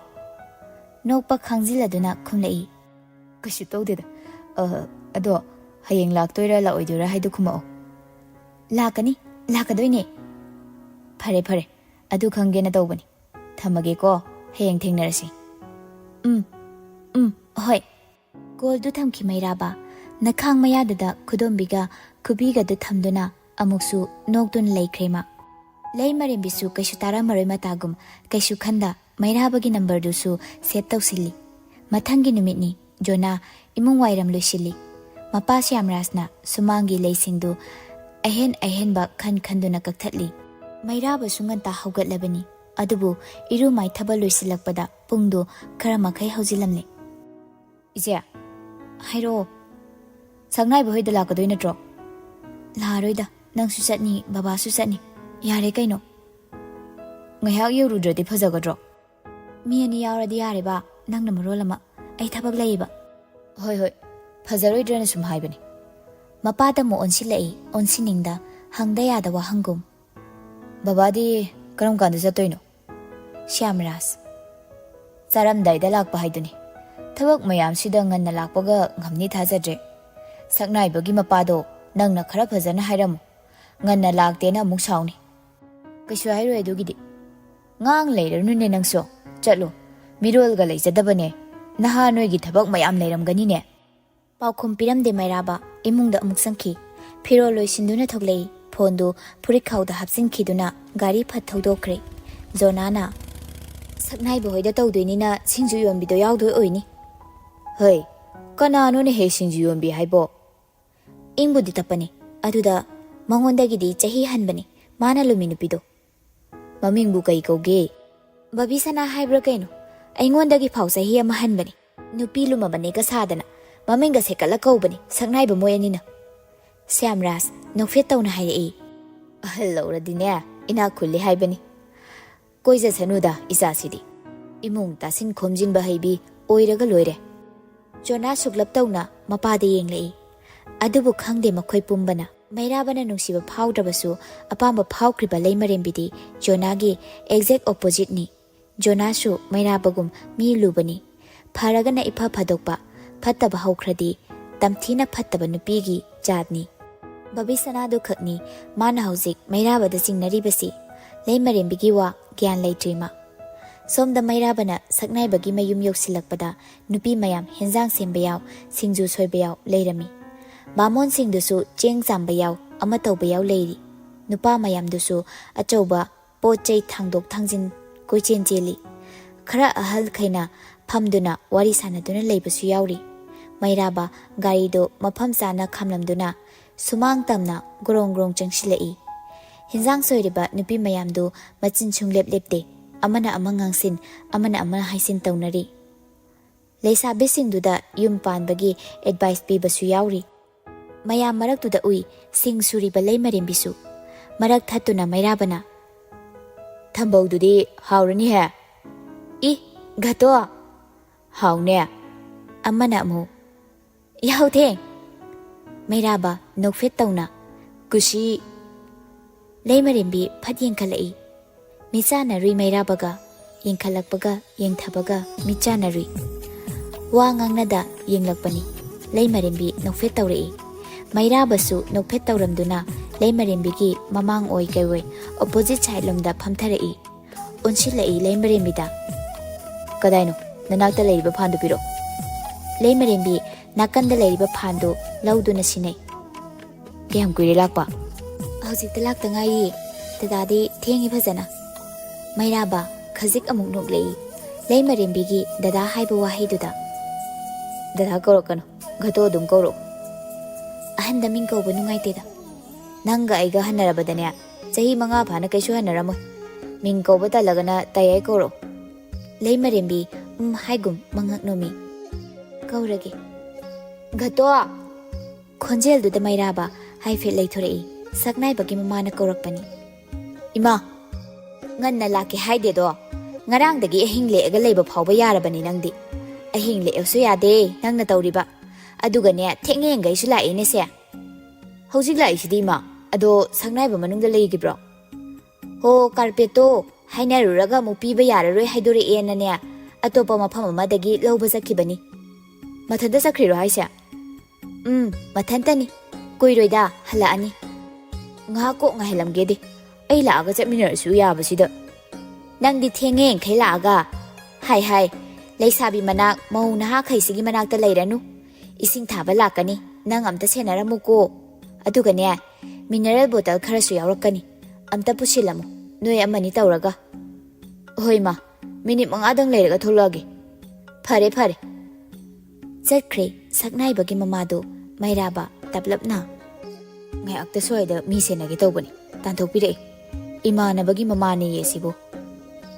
ꯅꯣꯛꯄ ꯈꯥꯡꯖꯤꯜꯂꯗꯨꯅ ꯈꯨꯝꯂꯛꯏ꯫ "ꯀꯩꯁꯨ ꯇꯧꯗꯦꯗ꯫ ꯑ, ꯑꯗꯣ ꯍꯌꯦꯡ ꯂꯥꯛꯇꯣꯏꯔꯥ ꯂꯥꯛꯑꯣꯏꯗꯣꯏꯔꯥ ꯍꯥꯏꯗꯣ ꯈꯨꯝꯃꯛꯑꯣ꯫" "ꯂꯥꯛꯀꯅꯤ, ꯂꯥꯛꯀꯗꯣꯏꯅꯦ꯫" "ꯐꯔꯦ, ꯐꯔꯦ, ꯑꯗꯨ ꯈꯪꯒꯦꯅ ꯇꯧꯕꯅꯤ꯫ ꯊꯝꯃꯒꯦꯀꯣ, ꯍꯌꯦꯡ ꯊꯦꯡꯅꯔꯁꯤ꯫" "ꯎꯝ, ꯎꯝ, ꯍꯣꯏ꯫" ꯀꯣꯜꯗꯨ ꯊꯝꯈꯤ ꯃꯩꯔꯥꯕ꯫ ꯅꯈꯥꯡ ꯃꯌꯥꯗꯨꯗ ꯈꯨꯗꯣꯝꯕꯤꯒ ꯈꯨꯕꯤꯒꯗꯨ ꯊꯝꯗꯨꯅ ꯑꯃꯨꯛꯁꯨ ꯅꯣꯛꯇꯨꯅ ꯂꯩꯈ꯭ꯔꯦ ꯃꯥ꯫ ꯂꯩꯃꯔꯦꯝꯕꯤꯁꯨ ꯀꯩꯁꯨ ꯇꯥꯔꯝꯃꯔꯣꯏ ꯃꯇꯥꯒꯨꯝ ꯀꯩꯁꯨ ꯈꯟꯗ ꯃꯩꯔꯥꯕꯒꯤ ꯅꯝꯕꯔꯗꯨꯁꯨ ꯁꯦꯚ ꯇꯧꯁꯤꯜꯂꯤ꯫ ꯃꯊꯪꯒꯤ ꯅꯨꯃꯤꯠꯅꯤ꯫ ꯖꯣꯅꯥ ꯏꯃꯨꯡ ꯋꯥꯏꯔꯝ ꯂꯣꯏꯁꯤꯜꯂꯤ꯫ ꯃꯄꯥ ꯁ꯭ꯌꯥꯝꯔꯥꯖꯅ ꯁꯨꯃꯥꯡꯒꯤ ꯂꯩꯁꯤꯡꯗꯨ ꯑꯍꯦꯟ ꯑꯍꯦꯟꯕ ꯈꯟ ꯈꯟꯗꯨꯅ ꯀꯛꯊꯠꯂꯤ꯫ ꯃꯩꯔꯥꯕꯁꯨ ꯉꯟꯇꯥ ꯍꯧꯒꯠꯂꯕꯅꯤ꯫ ꯑꯗꯨꯕꯨ ꯏꯔꯨ ꯃꯥꯏꯊꯕ ꯂꯣꯏꯁꯤꯜꯂꯛꯄꯗ ꯄꯨꯡꯗꯨ ꯈꯔ ꯃꯈꯩ ꯍꯧꯖꯤꯜꯂꯝꯂꯦ꯫ "ꯏꯆꯦ, ꯍꯥꯏꯔꯛꯑꯣ꯫ ꯁꯛꯅꯥꯏꯕ ꯍꯣꯏꯗ ꯂꯥꯛꯀꯗꯣꯏ ꯅꯠꯇ꯭ꯔꯣ?" "ꯂꯥꯛꯑꯔꯣꯏꯗ, ꯅꯪꯁꯨ ꯆꯠꯅꯤ, ꯕꯕꯥꯁꯨ ꯆꯠꯅꯤ꯫ ꯌꯥꯔꯦ ꯀꯩꯅꯣ꯫" "ꯉꯥꯏꯍꯥꯛ ꯌꯧꯔꯨꯗ꯭ꯔꯗꯤ ꯐꯖꯒꯗ꯭ꯔꯣ?" "ꯃꯤ ꯑꯅꯤ ꯌꯥꯎꯔꯗꯤ ꯌꯥꯔꯦꯕ, ꯅꯪꯅ ꯃꯔꯣꯜ ꯑꯃ꯫ ꯑꯩ ꯊꯕꯛ ꯂꯩꯌꯦꯕ꯫" "ꯍꯣꯏ, ꯍꯣꯏ, ꯐꯖꯔꯣꯏꯗ꯭ꯔꯅ ꯁꯨꯝ ꯍꯥꯏꯕꯅꯤ꯫" ꯃꯄꯥꯗ ꯑꯃꯨꯛ ꯑꯣꯟꯁꯤꯜꯂꯛꯏ, ꯑꯣꯟꯁꯤꯟꯅꯤꯡꯗ, ꯍꯪꯗ ꯌꯥꯗ ꯋꯥꯍꯪꯒꯨꯝ꯫ "ꯕꯕꯥꯗꯤ ꯀꯔꯝ ꯀꯥꯟꯗ ꯆꯠꯇꯣꯏꯅꯣ?" ꯁ꯭ꯌꯥꯝꯔꯥꯖ꯫ "ꯆꯥꯔꯝꯗꯥꯏꯗ ꯂꯥꯛꯄ ꯍꯥꯏꯗꯨꯅꯤ꯫ ꯊꯕꯛ ꯃꯌꯥꯝꯁꯤꯗ ꯉꯟꯅ ꯂꯥꯛꯄꯒ ꯉꯝꯅꯤ ꯊꯥꯖꯗ꯭ꯔꯦ꯫ ꯁꯛꯅꯥꯏꯕꯒꯤ ꯃꯄꯥꯗꯣ ꯅꯪꯅ ꯈꯔ ꯐꯖꯅ ꯍꯥꯏꯔꯝꯃꯨ꯫ ꯉꯟꯅ ꯂꯥꯛꯇꯦꯅ ꯑꯃꯨꯛ ꯁꯥꯎꯅꯤ꯫ ꯀꯩꯁꯨ ꯍꯥꯏꯔꯣꯏ ꯑꯗꯨꯒꯤꯗꯤ꯫ ꯉꯥꯡ ꯂꯩꯔꯅꯨꯅꯦ ꯅꯪꯁꯨ꯫ ꯆꯠꯂꯣ꯫ ꯃꯤꯔꯣꯜꯒ ꯂꯩꯖꯗꯕꯅꯦ꯫ ꯅꯍꯥ ꯅꯣꯏꯒꯤ ꯊꯕꯛ ꯃꯌꯥꯝ ꯂꯩꯔꯝꯒꯅꯤꯅꯦ꯫" ꯄꯥꯎꯈꯨꯝ ꯄꯤꯔꯝꯗꯦ ꯃꯩꯔꯥꯕ꯫ ꯏꯃꯨꯡꯗ ꯑꯃꯨꯛ ꯆꯪꯈꯤ꯫ ꯐꯤꯔꯣꯜ ꯂꯣꯏꯁꯤꯟꯗꯨꯅ ꯊꯣꯛꯂꯛꯏ꯫ ꯐꯣꯟꯗꯨ ꯐꯨꯔꯤꯠꯈꯥꯎꯗ ꯍꯥꯞꯆꯤꯟꯈꯤꯗꯨꯅ ꯒꯥꯔꯤ ꯐꯠ ꯊꯧꯗꯣꯛꯈ꯭ꯔꯦ꯫ ꯖꯣꯅꯥꯅ, "ꯁꯛꯅꯥꯏꯕ ꯍꯣꯏꯗ ꯇꯧꯗꯣꯏꯅꯤꯅ ꯁꯤꯡꯖꯨ ꯌꯣꯟꯕꯤꯗꯣ ꯌꯥꯎꯗꯣꯏ ꯑꯣꯏꯅꯤ꯫" "ꯍꯩ, ꯀꯅꯥꯅꯣꯅꯦꯍꯦ ꯁꯤꯡꯖꯨ ꯌꯣꯟꯕꯤ ꯍꯥꯏꯕꯣ?" ꯏꯪꯕꯨꯗꯤ ꯇꯞꯄꯅꯤ꯫ ꯑꯗꯨꯗ ꯃꯉꯣꯟꯗꯒꯤꯗꯤ ꯆꯍꯤ ꯍꯟꯕꯅꯤ꯫ ꯃꯥꯅ ꯂꯨꯝꯃꯤ ꯅꯨꯄꯤꯗꯣ꯫ "ꯃꯃꯤꯡꯕꯨ ꯀꯩ ꯀꯧꯒꯦ?" "ꯕꯕꯤꯁꯅꯥ ꯍꯥꯏꯕ꯭ꯔꯥ ꯀꯩꯅꯣ? ꯑꯩꯉꯣꯟꯗꯒꯤ ꯐꯥꯎ ꯆꯍꯤ ꯑꯃ ꯍꯟꯕꯅꯤ꯫ ꯅꯨꯄꯤ ꯂꯨꯝꯃꯕꯅꯦꯒ ꯁꯥꯗꯅ ꯃꯃꯤꯡꯒ ꯁꯦꯀꯠꯂ ꯀꯧꯕꯅꯤ ꯁꯛꯅꯥꯏꯕ ꯃꯣꯏ ꯑꯅꯤꯅ꯫" ꯁ꯭ꯌꯥꯝꯔꯥꯖ ꯅꯣꯛꯐꯦꯠ ꯇꯧꯅ ꯍꯥꯏꯔꯛꯏ꯫ "ꯑꯍꯜ ꯂꯧꯔꯗꯤꯅꯦ ꯏꯅꯥꯛ ꯈꯨꯜꯂꯤ ꯍꯥꯏꯕꯅꯤ꯫ ꯀꯣꯏꯖꯁꯅꯨꯗ ꯏꯆꯥꯁꯤꯗꯤ꯫ ꯏꯃꯨꯡ ꯇꯥꯁꯤꯟ ꯈꯣꯝꯖꯤꯟꯕ ꯍꯩꯕꯤ ꯑꯣꯏꯔꯒ ꯂꯣꯏꯔꯦ꯫" ꯖꯣꯅꯥ ꯁꯨꯛꯂꯞ ꯇꯧꯅ ꯃꯄꯥꯗ ꯌꯦꯡꯂꯛꯏ꯫ ꯑꯗꯨꯕꯨ ꯈꯪꯗꯦ ꯃꯈꯣꯏ ꯄꯨꯝꯕꯅ꯫ ꯃꯩꯔꯥꯕꯅ ꯅꯨꯡꯁꯤꯕ ꯐꯥꯎꯗ꯭ꯔꯕꯁꯨ ꯑꯄꯥꯝꯕ ꯐꯥꯎꯈ꯭ꯔꯤꯕ ꯂꯩꯃꯔꯦꯝꯕꯤꯗꯤ ꯖꯣꯅꯥꯒꯤ exact oppositeꯅꯤ꯫ ꯖꯣꯅꯥꯁꯨ ꯃꯩꯔꯥꯕꯒꯨꯝ ꯃꯤ ꯂꯨꯕꯅꯤ꯫ ꯐꯔꯒꯅ ꯏꯐ ꯐꯗꯣꯛꯄ, ꯐꯠꯇꯕ ꯍꯧꯈ꯭ꯔꯗꯤ ꯇꯝꯊꯤꯅ ꯐꯠꯇꯕ ꯅꯨꯄꯤꯒꯤ ꯖꯥꯠꯅꯤ꯫ ꯕꯕꯤꯁꯅꯥꯗꯨ ꯈꯛꯅꯤ ꯃꯥꯅ ꯍꯧꯖꯤꯛ ꯃꯩꯔꯥꯕꯗ ꯆꯤꯡꯅꯔꯤꯕꯁꯤ꯫ ꯂꯩꯃꯔꯦꯝꯕꯤꯒꯤ ꯋꯥ ꯒ꯭ꯌꯥꯟ ꯂꯩꯇ꯭ꯔꯤ ꯃꯥ꯫ ꯁꯣꯝꯗ ꯃꯩꯔꯥꯕꯅ ꯁꯛꯅꯥꯏꯕꯒꯤ ꯃꯌꯨꯝ ꯌꯧꯁꯤꯜꯂꯛꯄꯗ ꯅꯨꯄꯤ ꯃꯌꯥꯝ ꯍꯦꯟꯖꯥꯡ ꯁꯦꯝꯕ ꯌꯥꯎ, ꯁꯤꯡꯖꯨ ꯁꯣꯏꯕ ꯌꯥꯎ ꯂꯩꯔꯝꯃꯤ꯫ ꯕꯥꯃꯣꯟꯁꯤꯡꯗꯨꯁꯨ ꯆꯦꯡ ꯆꯥꯝꯕ ꯌꯥꯎ, ꯑꯃ ꯇꯧꯕ ꯌꯥꯎ ꯂꯩꯔꯤ꯫ ꯅꯨꯄꯥ ꯃꯌꯥꯝꯗꯨꯁꯨ ꯑꯆꯧꯕ ꯄꯣꯠ ꯆꯩ ꯊꯥꯡꯗꯣꯛ ꯊꯥꯡꯖꯤꯟ ꯀꯣꯏꯆꯦꯟ ꯆꯦꯜꯂꯤ꯫ ꯈꯔ ꯑꯍꯜꯈꯩꯅ ꯐꯝꯗꯨꯅ ꯋꯥꯔꯤ ꯁꯥꯟꯅꯗꯨꯅ ꯂꯩꯕꯁꯨ ꯌꯥꯎꯔꯤ꯫ ꯃꯩꯔꯥꯕ ꯒꯥꯔꯤꯗꯨ ꯃꯐꯝ ꯆꯥꯅ ꯈꯥꯝꯂꯝꯗꯨꯅ ꯁꯨꯃꯥꯡ ꯇꯝꯅ ꯒ꯭ꯔꯣꯡ ꯒ꯭ꯔꯣꯡ ꯆꯪꯁꯤꯜꯂꯛꯏ꯫ ꯍꯤꯟꯖꯥꯡ ꯁꯣꯏꯔꯤꯕ ꯅꯨꯄꯤ ꯃꯌꯥꯝꯗꯨ ꯃꯆꯤꯟ ꯁꯨꯡꯂꯦꯞ ꯂꯦꯞꯇꯦ꯫ ꯑꯃꯅ ꯑꯃ ꯉꯥꯡꯁꯤꯟ, ꯑꯃꯅ ꯑꯃ ꯍꯥꯏꯁꯤꯟ ꯇꯧꯅꯔꯤ꯫ ꯂꯩꯁꯥꯕꯤꯁꯤꯡꯗꯨꯗ ꯌꯨꯝ ꯄꯥꯟꯕꯒꯤ advice ꯄꯤꯕꯁꯨ ꯌꯥꯎꯔꯤ꯫ ꯃꯌꯥꯝ ꯃꯔꯛꯇꯨꯗ ꯎꯏ ꯁꯤꯡ ꯁꯨꯔꯤꯕ ꯂꯩꯃꯔꯦꯝꯕꯤꯁꯨ꯫ ꯃꯔꯛ ꯊꯠꯇꯨꯅ ꯃꯩꯔꯥꯕꯅ, "ꯊꯝꯕꯧꯗꯨꯗꯤ ꯍꯥꯎꯔꯅꯤꯍꯦ?" "ꯏ, ꯘꯇꯣ!" "ꯍꯥꯎꯅꯦ꯫" ꯑꯃꯅ ꯑꯃꯨꯛ, "ꯌꯥꯍꯧꯊꯦꯡ!" ꯃꯩꯔꯥꯕ ꯅꯣꯛꯐꯦꯠ ꯇꯧꯅ, "ꯀꯨꯁꯤ!" ꯂꯩꯃꯔꯦꯝꯕꯤ ꯐꯠ ꯌꯦꯡꯈꯠꯂꯛꯏ꯫ ꯃꯤꯠ ꯆꯥꯟꯅꯔꯨꯏ ꯃꯩꯔꯥꯕꯒ꯫ ꯌꯦꯡꯈꯠꯂꯛꯄꯒ ꯌꯦꯡꯊꯕꯒ ꯃꯤꯠ ꯆꯥꯟꯅꯔꯨꯏ꯫ ꯋꯥ ꯉꯥꯡꯅꯗ ꯌꯦꯡꯂꯛꯄꯅꯤ꯫ ꯂꯩꯃꯔꯦꯝꯕꯤ ꯅꯣꯛꯐꯦꯠ ꯇꯧꯔꯛꯏ꯫ ꯃꯩꯔꯥꯕꯁꯨ ꯅꯣꯛꯐꯦꯠ ꯇꯧꯔꯝꯗꯨꯅ ꯂꯩꯃꯔꯦꯝꯕꯤꯒꯤ ꯃꯃꯥꯡ ꯑꯣꯏ ꯀꯩ ꯑꯣꯏ opposite side ꯂꯣꯝꯗ ꯐꯝꯊꯔꯛꯏ꯫ ꯑꯣꯟꯁꯤꯜꯂꯛꯏ ꯂꯩꯃꯔꯦꯝꯕꯤꯗ꯫ "ꯀꯗꯥꯏꯅꯣ? ꯅꯅꯥꯛꯇ ꯂꯩꯔꯤꯕ ꯐꯥꯟꯗꯨ ꯄꯤꯔꯛꯑꯣ꯫" ꯂꯩꯃꯔꯦꯝꯕꯤ ꯅꯥꯀꯟꯗ ꯂꯩꯔꯤꯕ ꯐꯥꯟꯗꯨ ꯂꯧꯗꯨꯅ ꯁꯤꯟꯅꯩ꯫ "ꯀꯌꯥꯝ ꯀꯨꯏꯔꯦ ꯂꯥꯛꯄ?" "ꯍꯧꯖꯤꯛꯇ ꯂꯥꯛꯇ ꯉꯥꯏꯔꯤ꯫ ꯗꯗꯥꯗꯤ ꯊꯦꯡꯉꯤ ꯐꯖꯅ꯫" ꯃꯩꯔꯥꯕ ꯈꯖꯤꯛ ꯑꯃꯨꯛ ꯅꯣꯛꯂꯛꯏ꯫ ꯂꯩꯃꯔꯦꯝꯕꯤꯒꯤ ꯗꯗꯥ ꯍꯥꯏꯕ ꯋꯥꯍꯩꯗꯨꯗ꯫ "ꯗꯗꯥ ꯀꯧꯔꯛꯀꯅꯨ, ꯘꯇꯣ ꯑꯗꯨꯝ ꯀꯧꯔꯛꯎ꯫" "ꯑꯍꯟꯗ ꯃꯤꯡ ꯀꯧꯕ ꯅꯨꯡꯉꯥꯏꯇꯦꯗ꯫ ꯅꯪꯒ ꯑꯩꯒ ꯍꯟꯅꯔꯕꯗꯅꯦ, ꯆꯍꯤ ꯃꯉꯥ ꯐꯥꯅ ꯀꯩꯁꯨ ꯍꯟꯅꯔꯝꯃꯣꯏ꯫ ꯃꯤꯡ ꯀꯧꯕ ꯇꯜꯂꯒꯅ ꯇꯌꯥꯏ ꯀꯧꯔꯛꯎ꯫" ꯂꯩꯃꯔꯦꯝꯕꯤ ꯎꯝ ꯍꯥꯏꯒꯨꯝ ꯃꯉꯛ ꯅꯣꯝꯃꯤ꯫ "ꯀꯧꯔꯒꯦ꯫" "ꯘꯇꯣ!" ꯈꯣꯟꯖꯦꯜꯗꯨꯗ ꯃꯩꯔꯥꯕ ꯍꯥꯏꯐꯦꯠ ꯂꯩꯊꯣꯔꯛꯏ꯫ ꯁꯛꯅꯥꯏꯕꯒꯤ ꯃꯃꯥꯅ ꯀꯧꯔꯛꯄꯅꯤ꯫ "ꯏꯃꯥ, ꯉꯟꯅ ꯂꯥꯛꯀꯦ ꯍꯥꯏꯗꯦꯗꯣ꯫ ꯉꯔꯥꯡꯗꯒꯤ ꯑꯍꯤꯡ ꯂꯦꯛꯑꯒ ꯂꯩꯕ ꯐꯥꯎꯕ ꯌꯥꯔꯕꯅꯤ ꯅꯪꯗꯤ꯫ ꯑꯍꯤꯡ ꯂꯦꯛꯑꯁꯨ ꯌꯥꯗꯦ ꯅꯪꯅ ꯇꯧꯔꯤꯕ꯫ ꯑꯗꯨꯒꯅꯦ, ꯊꯦꯡꯉꯦꯡꯈꯩꯁꯨ ꯂꯥꯛꯏꯅꯦꯁꯦ꯫" "ꯍꯧꯖꯤꯛ ꯂꯥꯛꯏꯁꯤꯗꯤ ꯏꯃꯥ꯫ ꯑꯗꯣ ꯁꯛꯅꯥꯏꯕ ꯃꯅꯨꯡꯗ ꯂꯩꯈꯤꯕ꯭ꯔꯣ?" "ꯍꯣ, ꯀꯥꯔꯄꯦꯠꯇꯣ ꯍꯥꯏꯅꯔꯨꯔꯒ ꯑꯃꯨꯛ ꯄꯤꯕ ꯌꯥꯔꯔꯣꯏ ꯍꯥꯏꯗꯣꯔꯛꯑꯦꯅꯅꯦ, ꯑꯇꯣꯞꯄ ꯃꯐꯝ ꯑꯃꯗꯒꯤ ꯂꯧꯕ ꯆꯠꯈꯤꯕꯅꯤ꯫" "ꯃꯊꯟꯇ ꯆꯠꯈ꯭ꯔꯤꯔꯣ ꯍꯥꯏꯁꯦ?" "ꯎꯝ, ꯃꯊꯟꯇꯅꯤ꯫ ꯀꯨꯏꯔꯣꯏꯗ, ꯍꯜꯂꯛꯑꯅꯤ꯫" "ꯉꯥꯏꯍꯥꯛ ꯀꯣꯛ ꯉꯥꯏꯍꯜꯂꯝꯒꯦꯗꯤ, ꯑꯩ ꯂꯥꯛꯑꯒ ꯆꯠꯃꯤꯟꯅꯔꯁꯨ ꯌꯥꯕꯁꯤꯗ꯫" "ꯅꯪꯗꯤ ꯊꯦꯡꯉꯦꯡꯈꯩ ꯂꯥꯛꯑꯒ꯫ ꯍꯥꯏ ꯍꯥꯏ, ꯂꯩꯁꯥꯕꯤ ꯃꯅꯥꯛ, ꯃꯧ ꯅꯍꯥꯈꯩꯁꯤꯒꯤ ꯃꯅꯥꯛꯇ ꯂꯩꯔꯅꯨ꯫ ꯏꯁꯤꯡ ꯊꯥꯕ ꯂꯥꯛꯀꯅꯤ, ꯅꯪ ꯑꯝꯇ ꯁꯦꯟꯅꯔꯝꯃꯨꯀꯣ꯫ ꯑꯗꯨꯒꯅꯦ, mineral bottle ꯈꯔꯁꯨ ꯌꯥꯎꯔꯛꯀꯅꯤ, ꯑꯝꯇ ꯄꯨꯁꯤꯜꯂꯝꯃꯨ, ꯅꯣꯏ ꯑꯃꯅꯤ ꯇꯧꯔꯒ꯫" "ꯍꯣꯏ ꯃꯥ, ꯃꯤꯅꯤꯠ ꯃꯉꯥꯗꯪ ꯂꯩꯔꯒ ꯊꯣꯛꯂꯛꯑꯒꯦ꯫" "ꯐꯔꯦ, ꯐꯔꯦ꯫" ꯆꯠꯈ꯭ꯔꯦ ꯁꯛꯅꯥꯏꯕꯒꯤ ꯃꯃꯥꯗꯨ ꯃꯩꯔꯥꯕ ꯇꯞꯂꯞꯅ꯫ "ꯉꯥꯏꯍꯥꯛꯇ ꯁ꯭ꯋꯥꯏꯗ ꯃꯤ ꯁꯦꯟꯅꯒꯦ ꯇꯧꯕꯅꯤ, ꯇꯥꯟꯊꯣꯛꯄꯤꯔꯛꯏ꯫ ꯏꯃꯥꯟꯅꯕꯒꯤ ꯃꯃꯥꯅꯦꯌꯦ ꯁꯤꯕꯨ꯫"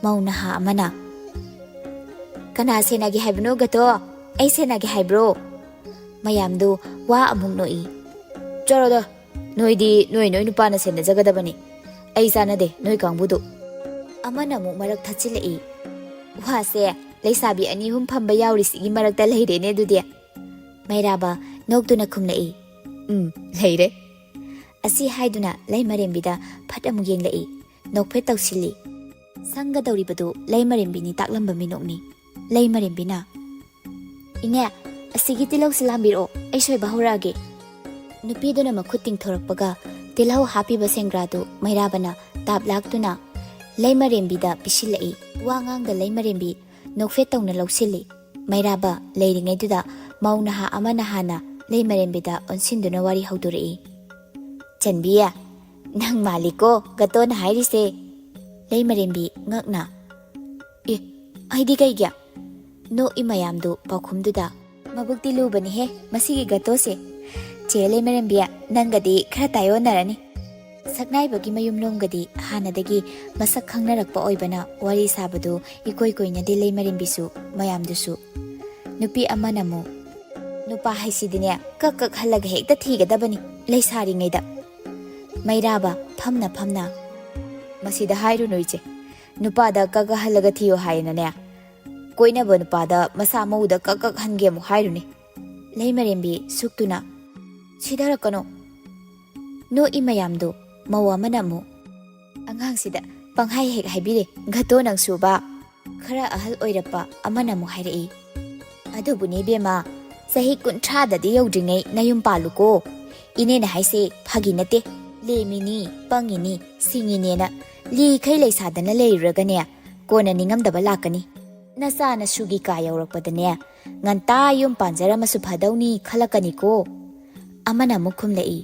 ꯃꯧ ꯅꯍꯥ ꯑꯃꯅ꯫ "ꯀꯅꯥ ꯁꯦꯟꯅꯒꯦ ꯍꯥꯏꯕꯅꯣ, ꯘꯇꯣ? ꯑꯩ ꯁꯦꯟꯅꯒꯦ ꯍꯥꯏꯕ꯭ꯔꯣ?" ꯃꯌꯥꯝꯗꯨ ꯋꯥ ꯑꯃꯨꯛ ꯅꯣꯛꯏ꯫ "ꯆꯠꯂꯣꯗ, ꯅꯣꯏꯗꯤ ꯅꯣꯏ ꯅꯣꯏ ꯅꯨꯄꯥꯅ ꯁꯦꯟꯅꯖꯒꯗꯕꯅꯤ꯫ ꯑꯩ ꯆꯥꯟꯅꯗꯦ ꯅꯣꯏ ꯀꯥꯡꯕꯨꯗꯨ꯫" ꯑꯃꯅ ꯑꯃꯨꯛ ꯃꯔꯛ ꯊꯠꯆꯤꯜꯂꯛꯏ꯫ "ꯋꯥꯁꯦ ꯂꯩꯁꯥꯕꯤ ꯑꯅꯤ ꯑꯍꯨꯝ ꯐꯝꯕ ꯌꯥꯎꯔꯤꯁꯤꯒꯤ ꯃꯔꯛꯇ ꯂꯩꯔꯦꯅꯦ ꯑꯗꯨꯗꯤ꯫" ꯃꯩꯔꯥꯕ ꯅꯣꯛꯇꯨꯅ ꯈꯨꯝꯂꯛꯏ꯫ "ꯎꯝ, ꯂꯩꯔꯦ꯫" ꯑꯁꯤ ꯍꯥꯏꯗꯨꯅ ꯂꯩꯃꯔꯦꯝꯕꯤꯗ ꯐꯠ ꯑꯃꯨꯛ ꯌꯦꯡꯂꯛꯏ꯫ ꯅꯣꯛꯐꯦꯠ ꯇꯧꯁꯤꯜꯂꯤ꯫ ꯁꯪꯒꯗꯧꯔꯤꯕꯗꯨ ꯂꯩꯃꯔꯦꯝꯕꯤꯅꯤ ꯇꯥꯛꯂꯝꯕ ꯃꯤꯅꯣꯛꯅꯤ꯫ ꯂꯩꯃꯔꯦꯝꯕꯤꯅ, "ꯏꯅꯦ, ꯑꯁꯤꯒꯤ ꯇꯤꯜꯍꯧꯁꯤ ꯂꯥꯝꯕꯤꯔꯛꯑꯣ, ꯑꯩ ꯁꯣꯏꯕ ꯍꯧꯔꯛꯑꯒꯦ꯫" ꯅꯨꯄꯤꯗꯨꯅ ꯃꯈꯨꯠ ꯇꯤꯡꯊꯣꯔꯛꯄꯒ ꯇꯤꯜꯍꯧ ꯍꯥꯞꯄꯤꯕ ꯁꯦꯡꯒ꯭ꯔꯥꯗꯨ ꯃꯩꯔꯥꯕꯅ ꯇꯥꯞ ꯂꯥꯛꯇꯨꯅ ꯂꯩꯃꯔꯦꯝꯕꯤꯗ ꯄꯤꯁꯤꯜꯂꯛꯏ꯫ ꯋꯥ ꯉꯥꯡꯗ ꯂꯩꯃꯔꯦꯝꯕꯤ ꯅꯣꯛꯐꯦꯠ ꯇꯧꯅ ꯂꯧꯁꯤꯜꯂꯤ꯫ ꯃꯩꯔꯥꯕ ꯂꯩꯔꯤꯉꯩꯗꯨꯗ ꯃꯧ ꯅꯍꯥ ꯑꯃꯅ ꯍꯥꯟꯅ ꯂꯩꯃꯔꯦꯝꯕꯤꯗ ꯑꯣꯟꯁꯤꯟꯗꯨꯅ ꯋꯥꯔꯤ ꯍꯧꯗꯣꯔꯛꯏ꯫ "ꯆꯟꯕꯤ, ꯅꯪ ꯃꯥꯜꯂꯤꯀꯣ ꯒꯇꯣꯅ ꯍꯥꯏꯔꯤꯁꯦ꯫" ꯂꯩꯃꯔꯦꯝꯕꯤ ꯉꯛꯅ, "ꯑꯦ, ꯑꯩꯗꯤ ꯀꯩꯒꯤ?" ꯅꯣꯛꯏ ꯃꯌꯥꯝꯗꯨ ꯄꯥꯎꯈꯨꯝꯗꯨꯗ, "ꯃꯕꯨꯛꯇꯤ ꯂꯨꯕꯅꯤꯍꯦ ꯃꯁꯤꯒꯤ ꯒꯇꯣꯁꯦ꯫ ꯆꯦ ꯂꯩꯃꯔꯦꯝꯕꯤ, ꯅꯪꯒꯗꯤ ꯈꯔ ꯇꯥꯏꯑꯣꯟꯅꯔꯅꯤ꯫" ꯁꯛꯅꯥꯏꯕꯒꯤ ꯃꯌꯨꯝꯂꯣꯝꯒꯗꯤ ꯍꯥꯟꯅꯗꯒꯤ ꯃꯁꯛ ꯈꯪꯅꯔꯛꯄ ꯑꯣꯏꯕꯅ ꯋꯥꯔꯤ ꯁꯥꯕꯗꯨ ꯏꯀꯣꯏ ꯀꯣꯏꯅꯗꯦ ꯂꯩꯃꯔꯦꯝꯕꯤꯁꯨ ꯃꯌꯥꯝꯗꯨꯁꯨ꯫ ꯅꯨꯄꯤ ꯑꯃꯅ ꯑꯃꯨꯛ, "ꯅꯨꯄꯥ ꯍꯥꯏꯁꯤꯗꯤꯅꯦ, ꯀꯛ ꯀꯛ ꯍꯜꯂꯒ ꯍꯦꯛꯇ ꯊꯤꯒꯗꯕꯅꯤ ꯂꯩꯁꯥꯔꯤꯉꯩꯗ꯫" ꯃꯩꯔꯥꯕ ꯐꯝꯅ ꯐꯝꯅ, "ꯃꯁꯤꯗ ꯍꯥꯏꯔꯨꯅꯨ ꯏꯆꯦ, ꯅꯨꯄꯥꯗ ꯀꯛ ꯀꯛ ꯍꯜꯂꯒ ꯊꯤꯌꯨ ꯍꯥꯏꯌꯦꯅꯅꯦ, ꯀꯣꯏꯅꯕ ꯅꯨꯄꯥꯗ ꯃꯁꯥ ꯃꯎꯗ ꯀꯛ ꯀꯛ ꯍꯟꯒꯦ ꯑꯃꯨꯛ ꯍꯥꯏꯔꯨꯅꯤ꯫" ꯂꯩꯃꯔꯦꯝꯕꯤ ꯁꯨꯛꯇꯨꯅ, "ꯁꯤꯊꯔꯛꯀꯅꯣ꯫" ꯅꯣꯛꯏ ꯃꯌꯥꯝꯗꯨ ꯃꯧ ꯑꯃꯅ ꯑꯃꯨꯛ, "ꯑꯉꯥꯡꯁꯤꯗ ꯄꯪꯍꯥꯏ ꯍꯦꯛ ꯍꯥꯏꯕꯤꯔꯦ ꯒꯇꯣ ꯅꯪꯁꯨꯕ꯫" ꯈꯔ ꯑꯍꯜ ꯑꯣꯏꯔꯛꯄ ꯑꯃꯅ ꯑꯃꯨꯛ ꯍꯥꯏꯔꯛꯏ, "ꯑꯗꯨꯕꯨꯅꯦ ꯏꯕꯦꯝꯃ, ꯆꯍꯤ ꯀꯨꯟꯊ꯭ꯔꯥꯗꯗꯤ ꯌꯧꯗ꯭ꯔꯤꯉꯩ ꯅꯌꯨꯝ ꯄꯥꯜꯂꯨꯀꯣ꯫ ꯏꯅꯦꯅ ꯍꯥꯏꯁꯦ ꯐꯥꯒꯤ ꯅꯠꯇꯦ꯫ ꯂꯦꯝꯃꯤꯅꯤ, ꯄꯪꯉꯤꯅꯤ, ꯁꯤꯡꯉꯤꯅꯦꯅ ꯂꯤꯈꯩ ꯂꯩꯁꯥꯗꯅ ꯂꯩꯔꯨꯔꯒꯅꯦ, ꯀꯣꯟꯅ ꯅꯤꯡꯉꯝꯗꯕ ꯂꯥꯛꯀꯅꯤ꯫ ꯅꯆꯥ ꯅꯁꯨꯒꯤ ꯀꯥ ꯌꯧꯔꯛꯄꯗꯅꯦ, ꯉꯟꯇꯥ ꯌꯨꯝ ꯄꯥꯟꯖꯔꯝꯃꯁꯨ ꯐꯗꯧꯅꯤ ꯈꯜꯂꯛꯀꯅꯤꯀꯣ꯫" ꯑꯃꯅ ꯑꯃꯨꯛ ꯈꯨꯝꯂꯛꯏ,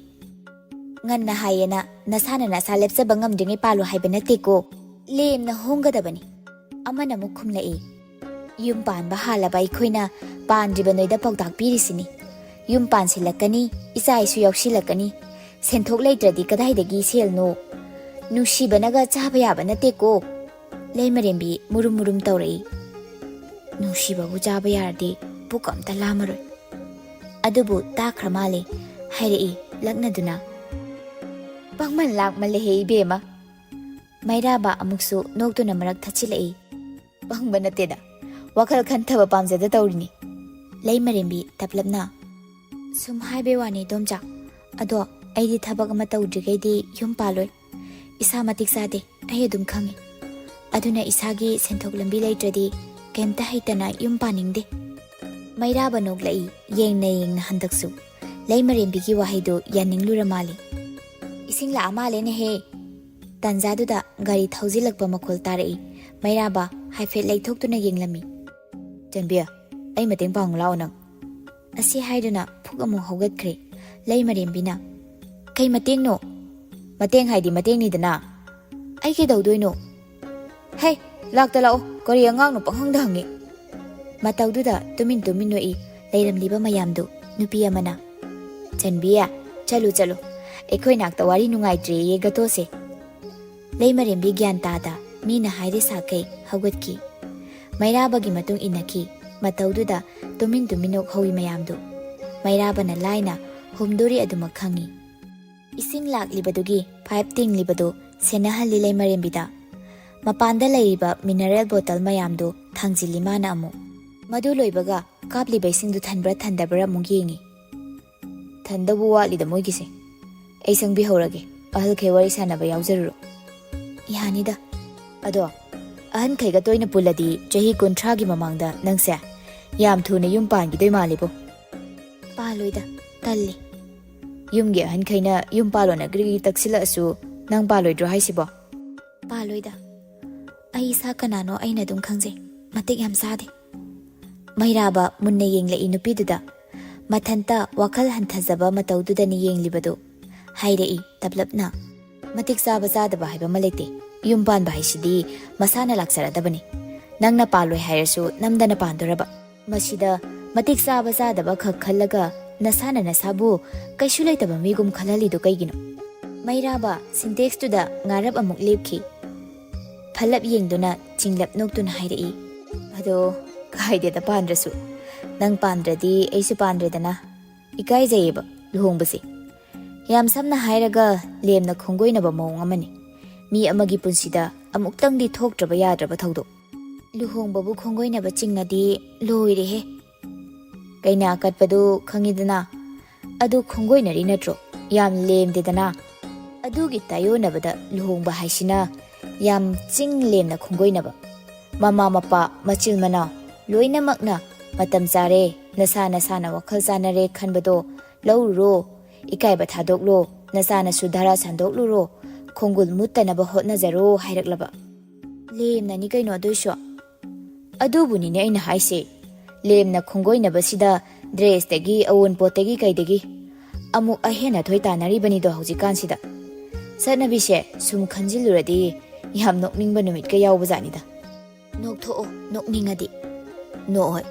"ꯉꯟꯅ ꯍꯥꯏꯌꯦꯅ ꯅꯁꯥꯅ ꯅꯁꯥ ꯂꯦꯞꯆꯕ ꯉꯝꯗ꯭ꯔꯤꯉꯩ ꯄꯥꯜꯂꯨ ꯍꯥꯏꯕ ꯅꯠꯇꯦꯀꯣ, ꯂꯦꯝꯅ ꯍꯣꯡꯒꯗꯕꯅꯤ꯫" ꯑꯃꯅ ꯑꯃꯨꯛ ꯈꯨꯝꯂꯛꯏ, "ꯌꯨꯝ ꯄꯥꯟꯕ ꯍꯥꯜꯂꯕ ꯑꯩꯈꯣꯏꯅ ꯄꯥꯟꯗ꯭ꯔꯤꯕ ꯅꯣꯏꯗ ꯄꯥꯎꯇꯥꯛ ꯄꯤꯔꯤꯁꯤꯅꯤ꯫ ꯌꯨꯝ ꯄꯥꯟꯁꯤꯜꯂꯛꯀꯅꯤ, ꯏꯆꯥ ꯏꯁꯨ ꯌꯥꯎꯁꯤꯜꯂꯛꯀꯅꯤ꯫ ꯁꯦꯟꯊꯣꯛ ꯂꯩꯇ꯭ꯔꯗꯤ ꯀꯗꯥꯏꯗꯒꯤ ꯁꯦꯜꯅꯣ? ꯅꯨꯡꯁꯤꯕꯅꯒ ꯆꯥꯕ ꯌꯥꯕ ꯅꯠꯇꯦꯀꯣ꯫" ꯂꯩꯃꯔꯦꯝꯕꯤ ꯃꯨꯔꯨꯝ ꯃꯨꯔꯨꯝ ꯇꯧꯔꯛꯏ꯫ "ꯅꯨꯡꯁꯤꯕꯕꯨ ꯆꯥꯕ ꯌꯥꯔꯗꯤ ꯄꯨꯛ ꯑꯝꯇ ꯂꯥꯝꯃꯔꯣꯏ꯫" ꯑꯗꯨꯕꯨ ꯇꯥꯈ꯭ꯔ ꯃꯥꯜꯂꯦ, ꯍꯥꯏꯔꯛꯏ ꯂꯛꯅꯗꯨꯅ, "ꯄꯪꯃꯟ ꯂꯥꯛꯃꯜꯂꯦꯍꯦ ꯏꯕꯦꯝꯃ꯫" ꯃꯩꯔꯥꯕ ꯑꯃꯨꯛꯁꯨ ꯅꯣꯛꯇꯨꯅ ꯃꯔꯛ ꯊꯠꯆꯤꯜꯂꯛꯏ, "ꯄꯪꯕ ꯅꯠꯇꯦꯗ, ꯋꯥꯈꯜ ꯈꯟꯊꯕ ꯄꯥꯝꯖꯗ ꯇꯧꯔꯤꯅꯤ꯫" ꯂꯩꯃꯔꯦꯝꯕꯤ ꯇꯞꯂꯞꯅ, "ꯁꯨꯝ ꯍꯥꯏꯕꯩ ꯋꯥꯅꯤ ꯏꯗꯣꯝꯆꯥ, ꯑꯗꯣ ꯑꯩꯗꯤ ꯊꯕꯛ ꯑꯃ ꯇꯧꯗ꯭ꯔꯤꯈꯩꯗꯤ ꯌꯨꯝ ꯄꯥꯜꯂꯣꯏ꯫ ꯏꯁꯥ ꯃꯇꯤꯛ ꯆꯥꯗꯦ, ꯑꯩ ꯑꯗꯨꯝ ꯈꯪꯉꯤ꯫ ꯑꯗꯨꯅ ꯏꯁꯥꯒꯤ ꯁꯦꯟꯊꯣꯛ ꯂꯝꯕꯤ ꯂꯩꯇ꯭ꯔꯗꯤ ꯀꯩꯝꯇ ꯍꯩꯇꯅ ꯌꯨꯝ ꯄꯥꯅꯤꯡꯗꯦ꯫ ꯃꯩꯔꯥꯕ ꯅꯣꯛꯂꯛꯏ, ꯌꯦꯡꯅ ꯌꯦꯡꯅ ꯍꯟꯗꯛꯁꯨ꯫ ꯂꯩꯃꯔꯦꯝꯕꯤꯒꯤ ꯋꯥꯍꯩꯗꯨ ꯌꯥꯅꯤꯡꯂꯨꯔ ꯃꯥꯜꯂꯦ꯫ "ꯏꯁꯤꯡ ꯂꯥꯛꯑ ꯃꯥꯜꯂꯦꯅꯦꯍꯦ!" ꯇꯥꯟꯖꯥꯗꯨꯗ ꯒꯥꯔꯤ ꯊꯧꯖꯤꯜꯂꯛꯄ ꯃꯈꯣꯜ ꯇꯥꯔꯛꯏ꯫ ꯃꯩꯔꯥꯕ ꯍꯥꯏꯐꯦꯠ ꯂꯩꯊꯣꯛꯇꯨꯅ ꯌꯦꯡꯂꯝꯃꯤ꯫ "ꯆꯟꯕꯤ, ꯑꯩ ꯃꯇꯦꯡ ꯄꯥꯡꯉꯨ ꯂꯥꯛꯑꯣ ꯅꯪ꯫" ꯑꯁꯤ ꯍꯥꯏꯗꯨꯅ ꯐꯨꯛ ꯑꯃꯨꯛ ꯍꯧꯒꯠꯈ꯭ꯔꯦ꯫ ꯂꯩꯃꯔꯦꯝꯕꯤꯅ, "ꯀꯩ ꯃꯇꯦꯡꯅꯣ?" "ꯃꯇꯦꯡ ꯍꯥꯏꯗꯤ ꯃꯇꯦꯡꯅꯤꯗꯅ꯫" "ꯑꯩ ꯀꯩꯗꯧꯗꯣꯏꯅꯣ?" "ꯍꯦ, ꯂꯥꯛꯇ ꯂꯥꯛꯑꯣ, ꯀꯔꯤ ꯑꯉꯥꯡꯅꯣ ꯄꯪꯍꯪꯗ ꯍꯪꯉꯤ꯫" ꯃꯇꯧꯗꯨꯗ ꯇꯨꯃꯤꯟ ꯇꯨꯃꯤꯟ ꯅꯣꯛꯏ ꯂꯩꯔꯝꯂꯤꯕ ꯃꯌꯥꯝꯗꯨ꯫ ꯅꯨꯄꯤ ꯑꯃꯅ, "ꯆꯟꯕꯤ, ꯆꯠꯂꯨ ꯆꯠꯂꯨ, ꯑꯩꯈꯣꯏ ꯅꯥꯛꯇ ꯋꯥꯔꯤ ꯅꯨꯡꯉꯥꯏꯇ꯭ꯔꯦꯌꯦ ꯒꯇꯣꯁꯦ꯫" ꯂꯩꯃꯔꯦꯝꯕꯤ ꯒ꯭ꯌꯥꯟ ꯇꯥꯗ ꯃꯤꯅ ꯍꯥꯏꯔꯦ ꯁꯥꯈꯩ ꯍꯧꯒꯠꯈꯤ꯫ ꯃꯩꯔꯥꯕꯒꯤ ꯃꯇꯨꯡ ꯏꯟꯅꯈꯤ꯫ ꯃꯇꯧꯗꯨꯗ ꯇꯨꯃꯤꯟ ꯇꯨꯃꯤꯟ ꯅꯣꯛꯍꯧꯏ ꯃꯌꯥꯝꯗꯨ꯫ ꯃꯩꯔꯥꯕꯅ ꯂꯥꯏꯅ ꯍꯨꯝꯗꯣꯔꯤ ꯑꯗꯨꯃꯛ ꯈꯪꯏ꯫ ꯏꯁꯤꯡ ꯂꯥꯛꯂꯤꯕꯗꯨꯒꯤ ꯄꯥꯏꯞ ꯇꯤꯡꯂꯤꯕꯗꯨ ꯁꯦꯟꯅꯍꯜꯂꯤ ꯂꯩꯃꯔꯦꯝꯕꯤꯗ꯫ ꯃꯄꯥꯟꯗ ꯂꯩꯔꯤꯕ ꯃꯤꯅꯔꯦꯜ ꯕꯣꯇꯜ ꯃꯌꯥꯝꯗꯨ ꯊꯥꯡꯖꯤꯜꯂꯤ ꯃꯥꯅ ꯑꯃꯨꯛ꯫ ꯃꯗꯨ ꯂꯣꯏꯕꯒ ꯀꯥꯞꯂꯤꯕ ꯏꯁꯤꯡꯗꯨ ꯊꯟꯕ꯭ꯔꯥ ꯊꯟꯗꯕ꯭ꯔꯥ ꯑꯃꯨꯛ ꯌꯦꯡꯏ꯫ "ꯊꯟꯗꯧꯕ ꯋꯥꯠꯂꯤꯗ ꯃꯣꯏꯒꯤꯁꯦ꯫ ꯑꯩ ꯁꯪꯕꯤꯍꯧꯔꯒꯦ, ꯑꯍꯜꯈꯩ ꯋꯥꯔꯤ ꯁꯥꯟꯅꯕ ꯌꯥꯎꯖꯔꯨꯔꯣ꯫" "ꯌꯥꯅꯤꯗ꯫ ꯑꯗꯣ, ꯑꯍꯟꯈꯩꯒ ꯇꯣꯏꯅ ꯄꯨꯜꯂꯗꯤ ꯆꯍꯤ ꯀꯨꯟꯊ꯭ꯔꯥꯒꯤ ꯃꯃꯥꯡꯗ ꯅꯪꯁꯦ ꯌꯥꯝ ꯊꯨꯅ ꯌꯨꯝ ꯄꯥꯟꯈꯤꯗꯣꯏ ꯃꯥꯜꯂꯤꯕꯣ꯫" "ꯄꯥꯜꯂꯣꯏꯗ, ꯇꯜꯂꯤ꯫" "ꯌꯨꯝꯒꯤ ꯑꯍꯟꯈꯩꯅ ꯌꯨꯝ ꯄꯥꯜꯂꯣꯅ ꯒ꯭ꯔꯤ ꯒ꯭ꯔꯤ ꯇꯛꯁꯤꯜꯂꯛꯑꯁꯨ ꯅꯪ ꯄꯥꯜꯂꯣꯏꯗ꯭ꯔꯣ ꯍꯥꯏꯁꯤꯕꯣ?" "ꯄꯥꯜꯂꯣꯏꯗ꯫ ꯑꯩ ꯏꯁꯥ ꯀꯅꯥꯅꯣ ꯑꯩꯅ ꯑꯗꯨꯝ ꯈꯪꯖꯩ꯫ ꯃꯇꯤꯛ ꯌꯥꯝ ꯆꯥꯗꯦ꯫" ꯃꯩꯔꯥꯕ ꯃꯨꯟꯅ ꯌꯦꯡꯂꯛꯏ ꯅꯨꯄꯤꯗꯨꯗ꯫ ꯃꯊꯟꯇ ꯋꯥꯈꯜ ꯍꯟꯊꯖꯕ ꯃꯇꯧꯗꯨꯗꯅꯤ ꯌꯦꯡꯂꯤꯕꯗꯨ꯫ ꯍꯥꯏꯔꯛꯏ ꯇꯞꯂꯞꯅ, "ꯃꯇꯤꯛ ꯆꯥꯕ ꯆꯥꯗꯕ ꯍꯥꯏꯕ ꯑꯃ ꯂꯩꯇꯦ꯫ ꯌꯨꯝ ꯄꯥꯟꯕ ꯍꯥꯏꯁꯤꯗꯤ ꯃꯁꯥꯅ ꯂꯥꯛꯆꯔꯗꯕꯅꯤ꯫ ꯅꯪꯅ ꯄꯥꯜꯂꯣꯏ ꯍꯥꯏꯔꯁꯨ ꯅꯝꯗꯅ ꯄꯥꯟꯗꯣꯔꯕ꯫ ꯃꯁꯤꯗ ꯃꯇꯤꯛ ꯆꯥꯕ ꯆꯥꯗꯕ ꯈꯛ ꯈꯜꯂꯒ ꯅꯁꯥꯅ ꯅꯁꯥꯕꯨ ꯀꯩꯁꯨ ꯂꯩꯇꯕ ꯃꯤꯒꯨꯝ ꯈꯜꯍꯜꯂꯤꯗꯨ ꯀꯩꯒꯤꯅꯣ?" ꯃꯩꯔꯥꯕ ꯁꯤꯟꯇꯦꯛꯁꯇꯨꯗ ꯉꯥꯔꯞ ꯑꯃꯨꯛ ꯂꯦꯞꯈꯤ꯫ ꯐꯜꯂꯞ ꯌꯦꯡꯗꯨꯅ ꯆꯤꯡꯂꯞ ꯅꯣꯛꯇꯨꯅ ꯍꯥꯏꯔꯛꯏ, "ꯑꯗꯣ, ꯀꯥꯏꯗꯦꯗ ꯄꯥꯟꯗ꯭ꯔꯁꯨ꯫ ꯅꯪ ꯄꯥꯟꯗ꯭ꯔꯗꯤ ꯑꯩꯁꯨ ꯄꯥꯟꯗ꯭ꯔꯦꯗꯅ꯫ ꯏꯀꯥꯏꯖꯩꯌꯦꯕ ꯂꯨꯍꯣꯡꯕꯁꯦ꯫ ꯌꯥꯝ ꯁꯝꯅ ꯍꯥꯏꯔꯒ ꯂꯦꯝꯅ ꯈꯣꯡꯒꯣꯏꯅꯕ ꯃꯑꯣꯡ ꯑꯃꯅꯤ꯫ ꯃꯤ ꯑꯃꯒꯤ ꯄꯨꯟꯁꯤꯗ ꯑꯃꯨꯛꯇꯪꯗꯤ ꯊꯣꯛꯇ꯭ꯔꯕ ꯌꯥꯗ꯭ꯔꯕ ꯊꯧꯗꯣꯛ꯫ ꯂꯨꯍꯣꯡꯕꯕꯨ ꯈꯣꯡꯒꯣꯏꯅꯕ ꯆꯤꯡꯉꯗꯤ ꯂꯣꯏꯔꯦꯍꯦ꯫ ꯀꯩꯅꯥ ꯀꯠꯄꯗꯨ ꯈꯪꯉꯤꯗꯅ? ꯑꯗꯨ ꯈꯣꯡꯒꯣꯏꯅꯔꯤ ꯅꯠꯇ꯭ꯔꯣ? ꯌꯥꯝ ꯂꯦꯝꯗꯦꯗꯅ꯫ ꯑꯗꯨꯒꯤ ꯇꯥꯏꯌꯣꯟꯅꯕꯗ ꯂꯨꯍꯣꯡꯕ ꯍꯥꯏꯁꯤꯅ ꯌꯥꯝ ꯆꯤꯡ ꯂꯦꯝꯅ ꯈꯣꯡꯒꯣꯏꯅꯕ꯫ ꯃꯃꯥ ꯃꯄꯥ, ꯃꯆꯤꯜ ꯃꯅꯥꯎ ꯂꯣꯏꯅꯃꯛꯅ "ꯃꯇꯝ ꯆꯥꯔꯦ, ꯅꯁꯥ ꯅꯁꯥꯅ ꯋꯥꯈꯜ ꯆꯥꯟꯅꯔꯦ ꯈꯟꯕꯗꯣ ꯂꯧꯔꯨꯔꯣ, ꯏꯀꯥꯏꯕ ꯊꯥꯗꯣꯛꯂꯣ, ꯅꯆꯥꯅꯁꯨ ꯙꯔꯥ ꯁꯟꯗꯣꯛꯂꯨꯔꯣ, ꯈꯣꯡꯒꯨꯜ ꯃꯨꯠꯇꯅꯕ ꯍꯣꯠꯅꯖꯔꯣ" ꯍꯥꯏꯔꯛꯂꯕ꯫ ꯂꯦꯝꯅꯅꯤ ꯀꯩꯅꯣ ꯑꯗꯨꯏꯁꯨ꯫ ꯑꯗꯨꯕꯨꯅꯤꯅꯦ ꯑꯩꯅ ꯍꯥꯏꯁꯦ, ꯂꯦꯝꯅ ꯈꯣꯡꯒꯣꯏꯅꯕꯁꯤꯗ ꯗ꯭ꯔꯦꯁꯇꯒꯤ, ꯑꯋꯨꯟꯄꯣꯠꯇꯒꯤ ꯀꯩꯗꯒꯤ ꯑꯃꯨꯛ ꯑꯍꯦꯟ ꯑꯊꯣꯏ ꯇꯥꯟꯅꯔꯤꯕꯅꯤꯗꯣ ꯍꯧꯖꯤꯛꯀꯥꯟꯁꯤꯗ꯫ ꯆꯠꯅꯕꯤꯁꯦ ꯁꯨꯝ ꯈꯟꯖꯤꯜꯂꯨꯔꯗꯤ ꯌꯥꯝ ꯅꯣꯛꯅꯤꯡꯕ ꯅꯨꯃꯤꯠꯀ ꯌꯥꯎꯕꯖꯥꯠꯅꯤꯗ꯫ ꯅꯣꯛꯊꯣꯛꯑꯣ, ꯅꯣꯛꯅꯤꯡꯉꯗꯤ꯫ ꯅꯣꯛꯑꯣꯏ꯫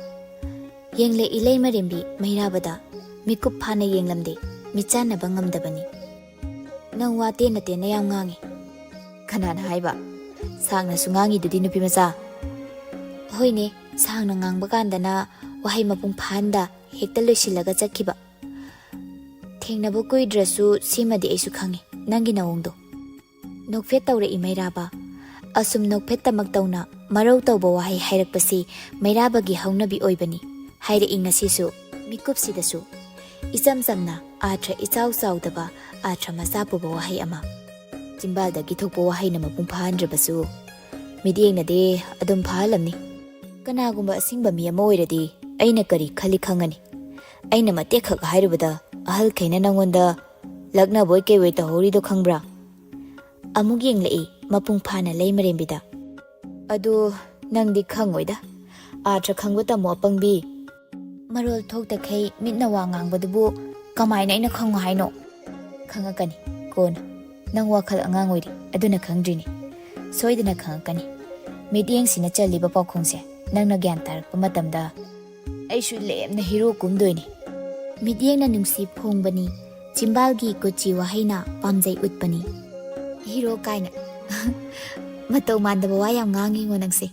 ꯌꯦꯡꯂꯦ ꯏꯂꯩꯃꯔꯦꯝꯕꯤ ꯃꯩꯔꯥꯕꯗ꯫ ꯃꯤꯀꯨꯞ ꯐꯥꯅ ꯌꯦꯡꯂꯝꯗꯦ꯫ ꯃꯤꯠꯆꯥꯟꯅꯕ ꯉꯝꯗꯕꯅꯤ꯫ "ꯅꯪ ꯋꯥ ꯇꯦꯟꯅ ꯇꯦꯟꯅ ꯌꯥꯝ ꯉꯥꯡꯉꯤ꯫" "ꯀꯅꯥꯅ ꯍꯥꯏꯕ? ꯁꯥꯡꯅꯁꯨ ꯉꯥꯡꯉꯤꯗꯨꯗꯤ, ꯅꯨꯄꯤ ꯃꯆꯥ꯫" "ꯍꯣꯏꯅꯦ, ꯁꯥꯡꯅ ꯉꯥꯡꯕ ꯀꯥꯟꯗꯅ ꯋꯥꯍꯩ ꯃꯄꯨꯡ ꯐꯥꯍꯟꯗ ꯍꯦꯛꯇ ꯂꯣꯏꯁꯤꯜꯂꯒ ꯆꯠꯈꯤꯕ꯫ ꯊꯦꯡꯅꯕ ꯀꯨꯏꯗ꯭ꯔꯁꯨ ꯁꯤꯃꯗꯤ ꯑꯩꯁꯨ ꯈꯪꯉꯤ, ꯅꯪꯒꯤ ꯅꯑꯣꯡꯗꯣ꯫" ꯅꯣꯛꯐꯦꯠ ꯇꯧꯔꯛꯏ ꯃꯩꯔꯥꯕ꯫ ꯑꯁꯨꯝ ꯅꯣꯛꯐꯦꯠꯇꯃꯛ ꯇꯧꯅ ꯃꯔꯧ ꯇꯧꯕ ꯋꯥꯍꯩ ꯍꯥꯏꯔꯛꯄꯁꯤ ꯃꯩꯔꯥꯕꯒꯤ ꯍꯧꯅꯕꯤ ꯑꯣꯏꯕꯅꯤ꯫ ꯍꯥꯏꯔꯛꯏ ꯉꯁꯤꯁꯨ, ꯃꯤꯀꯨꯞꯁꯤꯗꯁꯨ꯫ ꯏꯆꯝ ꯆꯝꯅ, ꯑꯥꯔꯊ ꯏꯆꯥꯎ ꯆꯥꯎꯗꯕ, ꯑꯥꯔꯊ ꯃꯆꯥ ꯄꯨꯕ ꯋꯥꯍꯩ ꯑꯃ꯫ ꯆꯤꯝꯕꯥꯜꯗꯒꯤ ꯊꯣꯛꯄ ꯋꯥꯍꯩꯅ ꯃꯄꯨꯡ ꯐꯥꯍꯟꯗ꯭ꯔꯕꯁꯨ, ꯃꯤꯠꯌꯦꯡꯅꯗꯤ ꯑꯗꯨꯝ ꯐꯥꯍꯜꯂꯝꯅꯤ꯫ ꯀꯅꯥꯒꯨꯝꯕ ꯑꯁꯤꯡꯕ ꯃꯤ ꯑꯃ ꯑꯣꯏꯔꯗꯤ ꯑꯩꯅ ꯀꯔꯤ ꯈꯜꯂꯤ ꯈꯪꯉꯅꯤ꯫ ꯑꯩꯅ ꯃꯇꯦꯛꯈꯛ ꯍꯥꯏꯔꯨꯕꯗ ꯑꯍꯜꯈꯩꯅ ꯅꯪꯉꯣꯟꯗ ꯂꯛꯅꯕꯣꯏ ꯀꯩꯕꯣꯏ ꯇꯧꯍꯧꯔꯤꯗꯣ ꯈꯪꯕ꯭ꯔꯥ? ꯑꯃꯨꯛ ꯌꯦꯡꯂꯛꯏ ꯃꯄꯨꯡ ꯐꯥꯅ ꯂꯩꯃꯔꯦꯝꯕꯤꯗ꯫ "ꯑꯗꯨ ꯅꯪꯗꯤ ꯈꯪꯉꯣꯏꯗ꯫ ꯑꯥꯔꯊ ꯈꯪꯕ ꯇꯝꯃꯣ, ꯑꯄꯪꯕꯤ꯫" "ꯃꯔꯣꯜ ꯊꯣꯛꯇꯈꯩ ꯃꯤꯠꯅ ꯋꯥ ꯉꯥꯡꯕꯗꯨꯕꯨ ꯀꯃꯥꯏꯅ ꯑꯩꯅ ꯈꯪꯉꯣ ꯍꯥꯏꯅꯣ?" "ꯈꯪꯉꯛꯀꯅꯤ ꯀꯣꯟꯅ꯫ ꯅꯪ ꯋꯥꯈꯜ ꯑꯉꯥꯡ ꯑꯣꯏꯔꯤ, ꯑꯗꯨꯅ ꯈꯪꯗ꯭ꯔꯤꯅꯤ꯫ ꯁꯣꯏꯗꯅ ꯈꯪꯉꯛꯀꯅꯤ꯫ ꯃꯤꯠꯌꯦꯡꯁꯤꯅ ꯆꯜꯂꯤꯕ ꯄꯥꯎꯈꯣꯡꯁꯦ ꯅꯪꯅ ꯒ꯭ꯌꯥꯟ ꯇꯥꯔꯛꯄ ꯃꯇꯝꯗ ꯑꯩꯁꯨ ꯂꯦꯝꯅ ꯍꯤꯔꯣ ꯀꯨꯝꯗꯣꯏꯅꯤ꯫" "ꯃꯤꯠꯌꯦꯡꯅ ꯅꯨꯡꯁꯤ ꯐꯣꯡꯕꯅꯤ, ꯆꯤꯝꯕꯥꯜꯒꯤ ꯀꯨꯆꯤ ꯋꯥꯍꯩꯅ ꯄꯥꯝꯖꯩ ꯎꯠꯄꯅꯤ꯫" "ꯍꯤꯔꯣ ꯀꯥꯏꯅ꯫ ꯃꯇꯧ ꯃꯥꯟꯗꯕ ꯋꯥ ꯌꯥꯝ ꯉꯥꯡꯉꯤꯉꯣ ꯅꯪꯁꯦ꯫"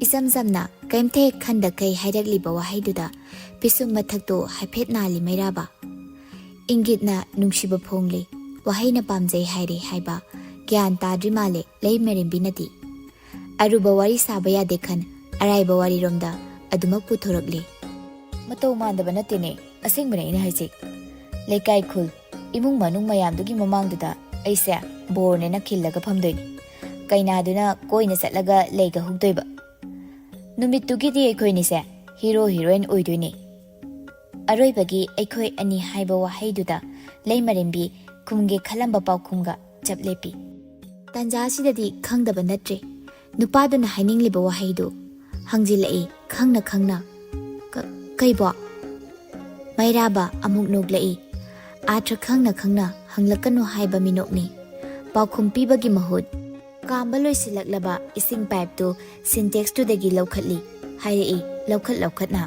ꯏꯆꯝ ꯆꯝꯅ, ꯀꯔꯤꯝꯇ ꯍꯦꯛ ꯈꯟꯗꯈꯩ ꯍꯥꯏꯔꯛꯂꯤꯕ ꯋꯥꯍꯩꯗꯨꯗ ꯄꯤꯁꯨꯝ ꯃꯊꯛꯇꯣ ꯍꯥꯏꯐꯦꯠ ꯅꯥꯜꯂꯤ ꯃꯩꯔꯥꯕ꯫ ꯏꯪꯒꯤꯠꯅ ꯅꯨꯡꯁꯤꯕ ꯐꯣꯡꯂꯤ, ꯋꯥꯍꯩꯅ ꯄꯥꯝꯖꯩ ꯍꯥꯏꯔꯦ ꯍꯥꯏꯕ ꯒ꯭ꯌꯥꯟ ꯇꯥꯗ꯭ꯔꯤ ꯃꯥꯜꯂꯦ ꯂꯩꯃꯔꯦꯝꯕꯤꯅꯗꯤ꯫ ꯑꯔꯨꯕ ꯋꯥꯔꯤ ꯁꯥꯕ ꯌꯥꯗꯦ ꯈꯟ ꯑꯔꯥꯏꯕ ꯋꯥꯔꯤꯔꯣꯝꯗ ꯑꯗꯨꯃꯛ ꯄꯨꯊꯣꯔꯛꯂꯤ꯫ "ꯃꯇꯧ ꯃꯥꯟꯗꯕ ꯅꯠꯇꯦꯅꯦ, ꯑꯁꯦꯡꯕꯅꯦ ꯑꯩꯅ ꯍꯥꯏꯁꯦ꯫ ꯂꯩꯀꯥꯏ ꯈꯨꯜ, ꯏꯃꯨꯡ ꯃꯅꯨꯡ ꯃꯌꯥꯝꯗꯨꯒꯤ ꯃꯃꯥꯡꯗꯨꯗ ꯑꯩꯁꯦ ꯕꯣꯔꯅꯦꯅ ꯈꯤꯜꯂꯒ ꯐꯝꯗꯣꯏꯅꯤ꯫ ꯀꯩꯅꯥꯗꯨꯅ ꯀꯣꯏꯅ ꯆꯠꯂꯒ ꯂꯩꯒ ꯍꯨꯛꯇꯣꯏꯕ꯫ ꯅꯨꯃꯤꯠꯇꯨꯒꯤꯗꯤ ꯑꯩꯈꯣꯏꯅꯤꯁꯦ ꯍꯤꯔꯣ ꯍꯤꯔꯣꯏꯟ ꯑꯣꯏꯗꯣꯏꯅꯤ꯫ ꯑꯔꯣꯏꯕꯒꯤ "ꯑꯩꯈꯣꯏ ꯑꯅꯤ" ꯍꯥꯏꯕ ꯋꯥꯍꯩꯗꯨꯗ ꯂꯩꯃꯔꯦꯝꯕꯤ ꯈꯨꯝꯒꯦ ꯈꯜꯂꯝꯕ ꯄꯥꯎꯈꯨꯝꯒ ꯆꯞ ꯂꯦꯞꯄꯤ꯫ ꯇꯥꯟꯖꯥꯁꯤꯗꯗꯤ ꯈꯪꯗꯕ ꯅꯠꯇ꯭ꯔꯦ ꯅꯨꯄꯥꯗꯨꯅ ꯍꯥꯏꯅꯤꯡꯂꯤꯕ ꯋꯥꯍꯩꯗꯨ꯫ ꯍꯪꯖꯤꯜꯂꯛꯏ ꯈꯪꯅ ꯈꯪꯅ, "ꯀ-, ꯀꯩꯕꯣ?" ꯃꯩꯔꯥꯕ ꯑꯃꯨꯛ ꯅꯣꯛꯂꯛꯏ꯫ ꯑꯥꯔꯊ ꯈꯪꯅ ꯈꯪꯅ ꯍꯪꯂꯛꯀꯅꯨ ꯍꯥꯏꯕ ꯃꯤꯅꯣꯛꯅꯤ꯫ ꯄꯥꯎꯈꯨꯝ ꯄꯤꯕꯒꯤ ꯃꯍꯨꯠ, ꯀꯥꯝꯕ ꯂꯣꯏꯁꯤꯜꯂꯛꯂꯕ ꯏꯁꯤꯡ ꯄꯥꯏꯞꯇꯨ ꯁꯤꯟꯇꯦꯛꯁꯇꯨꯗꯒꯤ ꯂꯧꯈꯠꯂꯤ ꯍꯥꯏꯔꯛꯏ ꯂꯧꯈꯠ ꯂꯧꯈꯠꯅ꯫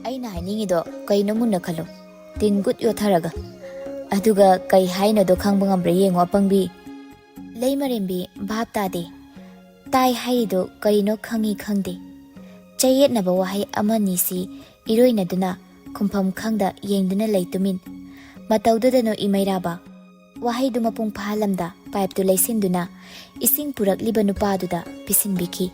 "ꯑꯩꯅ ꯍꯥꯏꯅꯤꯡꯉꯤꯗꯣ ꯀꯩꯅꯣ ꯃꯨꯟꯅ ꯈꯜꯂꯨ, ꯇꯤꯟ ꯒꯨꯠ ꯌꯣꯠꯊꯔꯒ꯫ ꯑꯗꯨꯒ ꯀꯩ ꯍꯥꯏꯅꯣꯗꯣ ꯈꯪꯕ ꯉꯝꯕ꯭ꯔꯥ ꯌꯦꯡꯉꯨ, ꯑꯄꯪꯕꯤ꯫" ꯂꯩꯃꯔꯦꯝꯕꯤ ꯚꯥꯞ ꯇꯥꯗꯦ꯫ ꯇꯥꯏ ꯍꯥꯏꯔꯤꯗꯨ ꯀꯔꯤꯅꯣ ꯈꯪꯏ ꯈꯪꯗꯦ꯫ ꯆꯌꯦꯠꯅꯕ ꯋꯥꯍꯩ ꯑꯃꯅꯤꯁꯤ ꯏꯔꯣꯏꯅꯗꯨꯅ ꯈꯨꯝꯐꯝ ꯈꯪꯗ ꯌꯦꯡꯗꯨꯅ ꯂꯩ ꯇꯨꯃꯤꯟ꯫ ꯃꯇꯧꯗꯨꯗ ꯅꯣꯛꯏ ꯃꯩꯔꯥꯕ꯫ ꯋꯥꯍꯩꯗꯨ ꯃꯄꯨꯡ ꯐꯥꯍꯜꯂꯝꯗ ꯄꯥꯏꯞꯇꯨ ꯂꯩꯁꯤꯟꯗꯨꯅ ꯏꯁꯤꯡ ꯄꯨꯔꯛꯂꯤꯕ ꯅꯨꯄꯥꯗꯨꯗ ꯄꯤꯁꯤꯟꯕꯤꯈꯤ꯫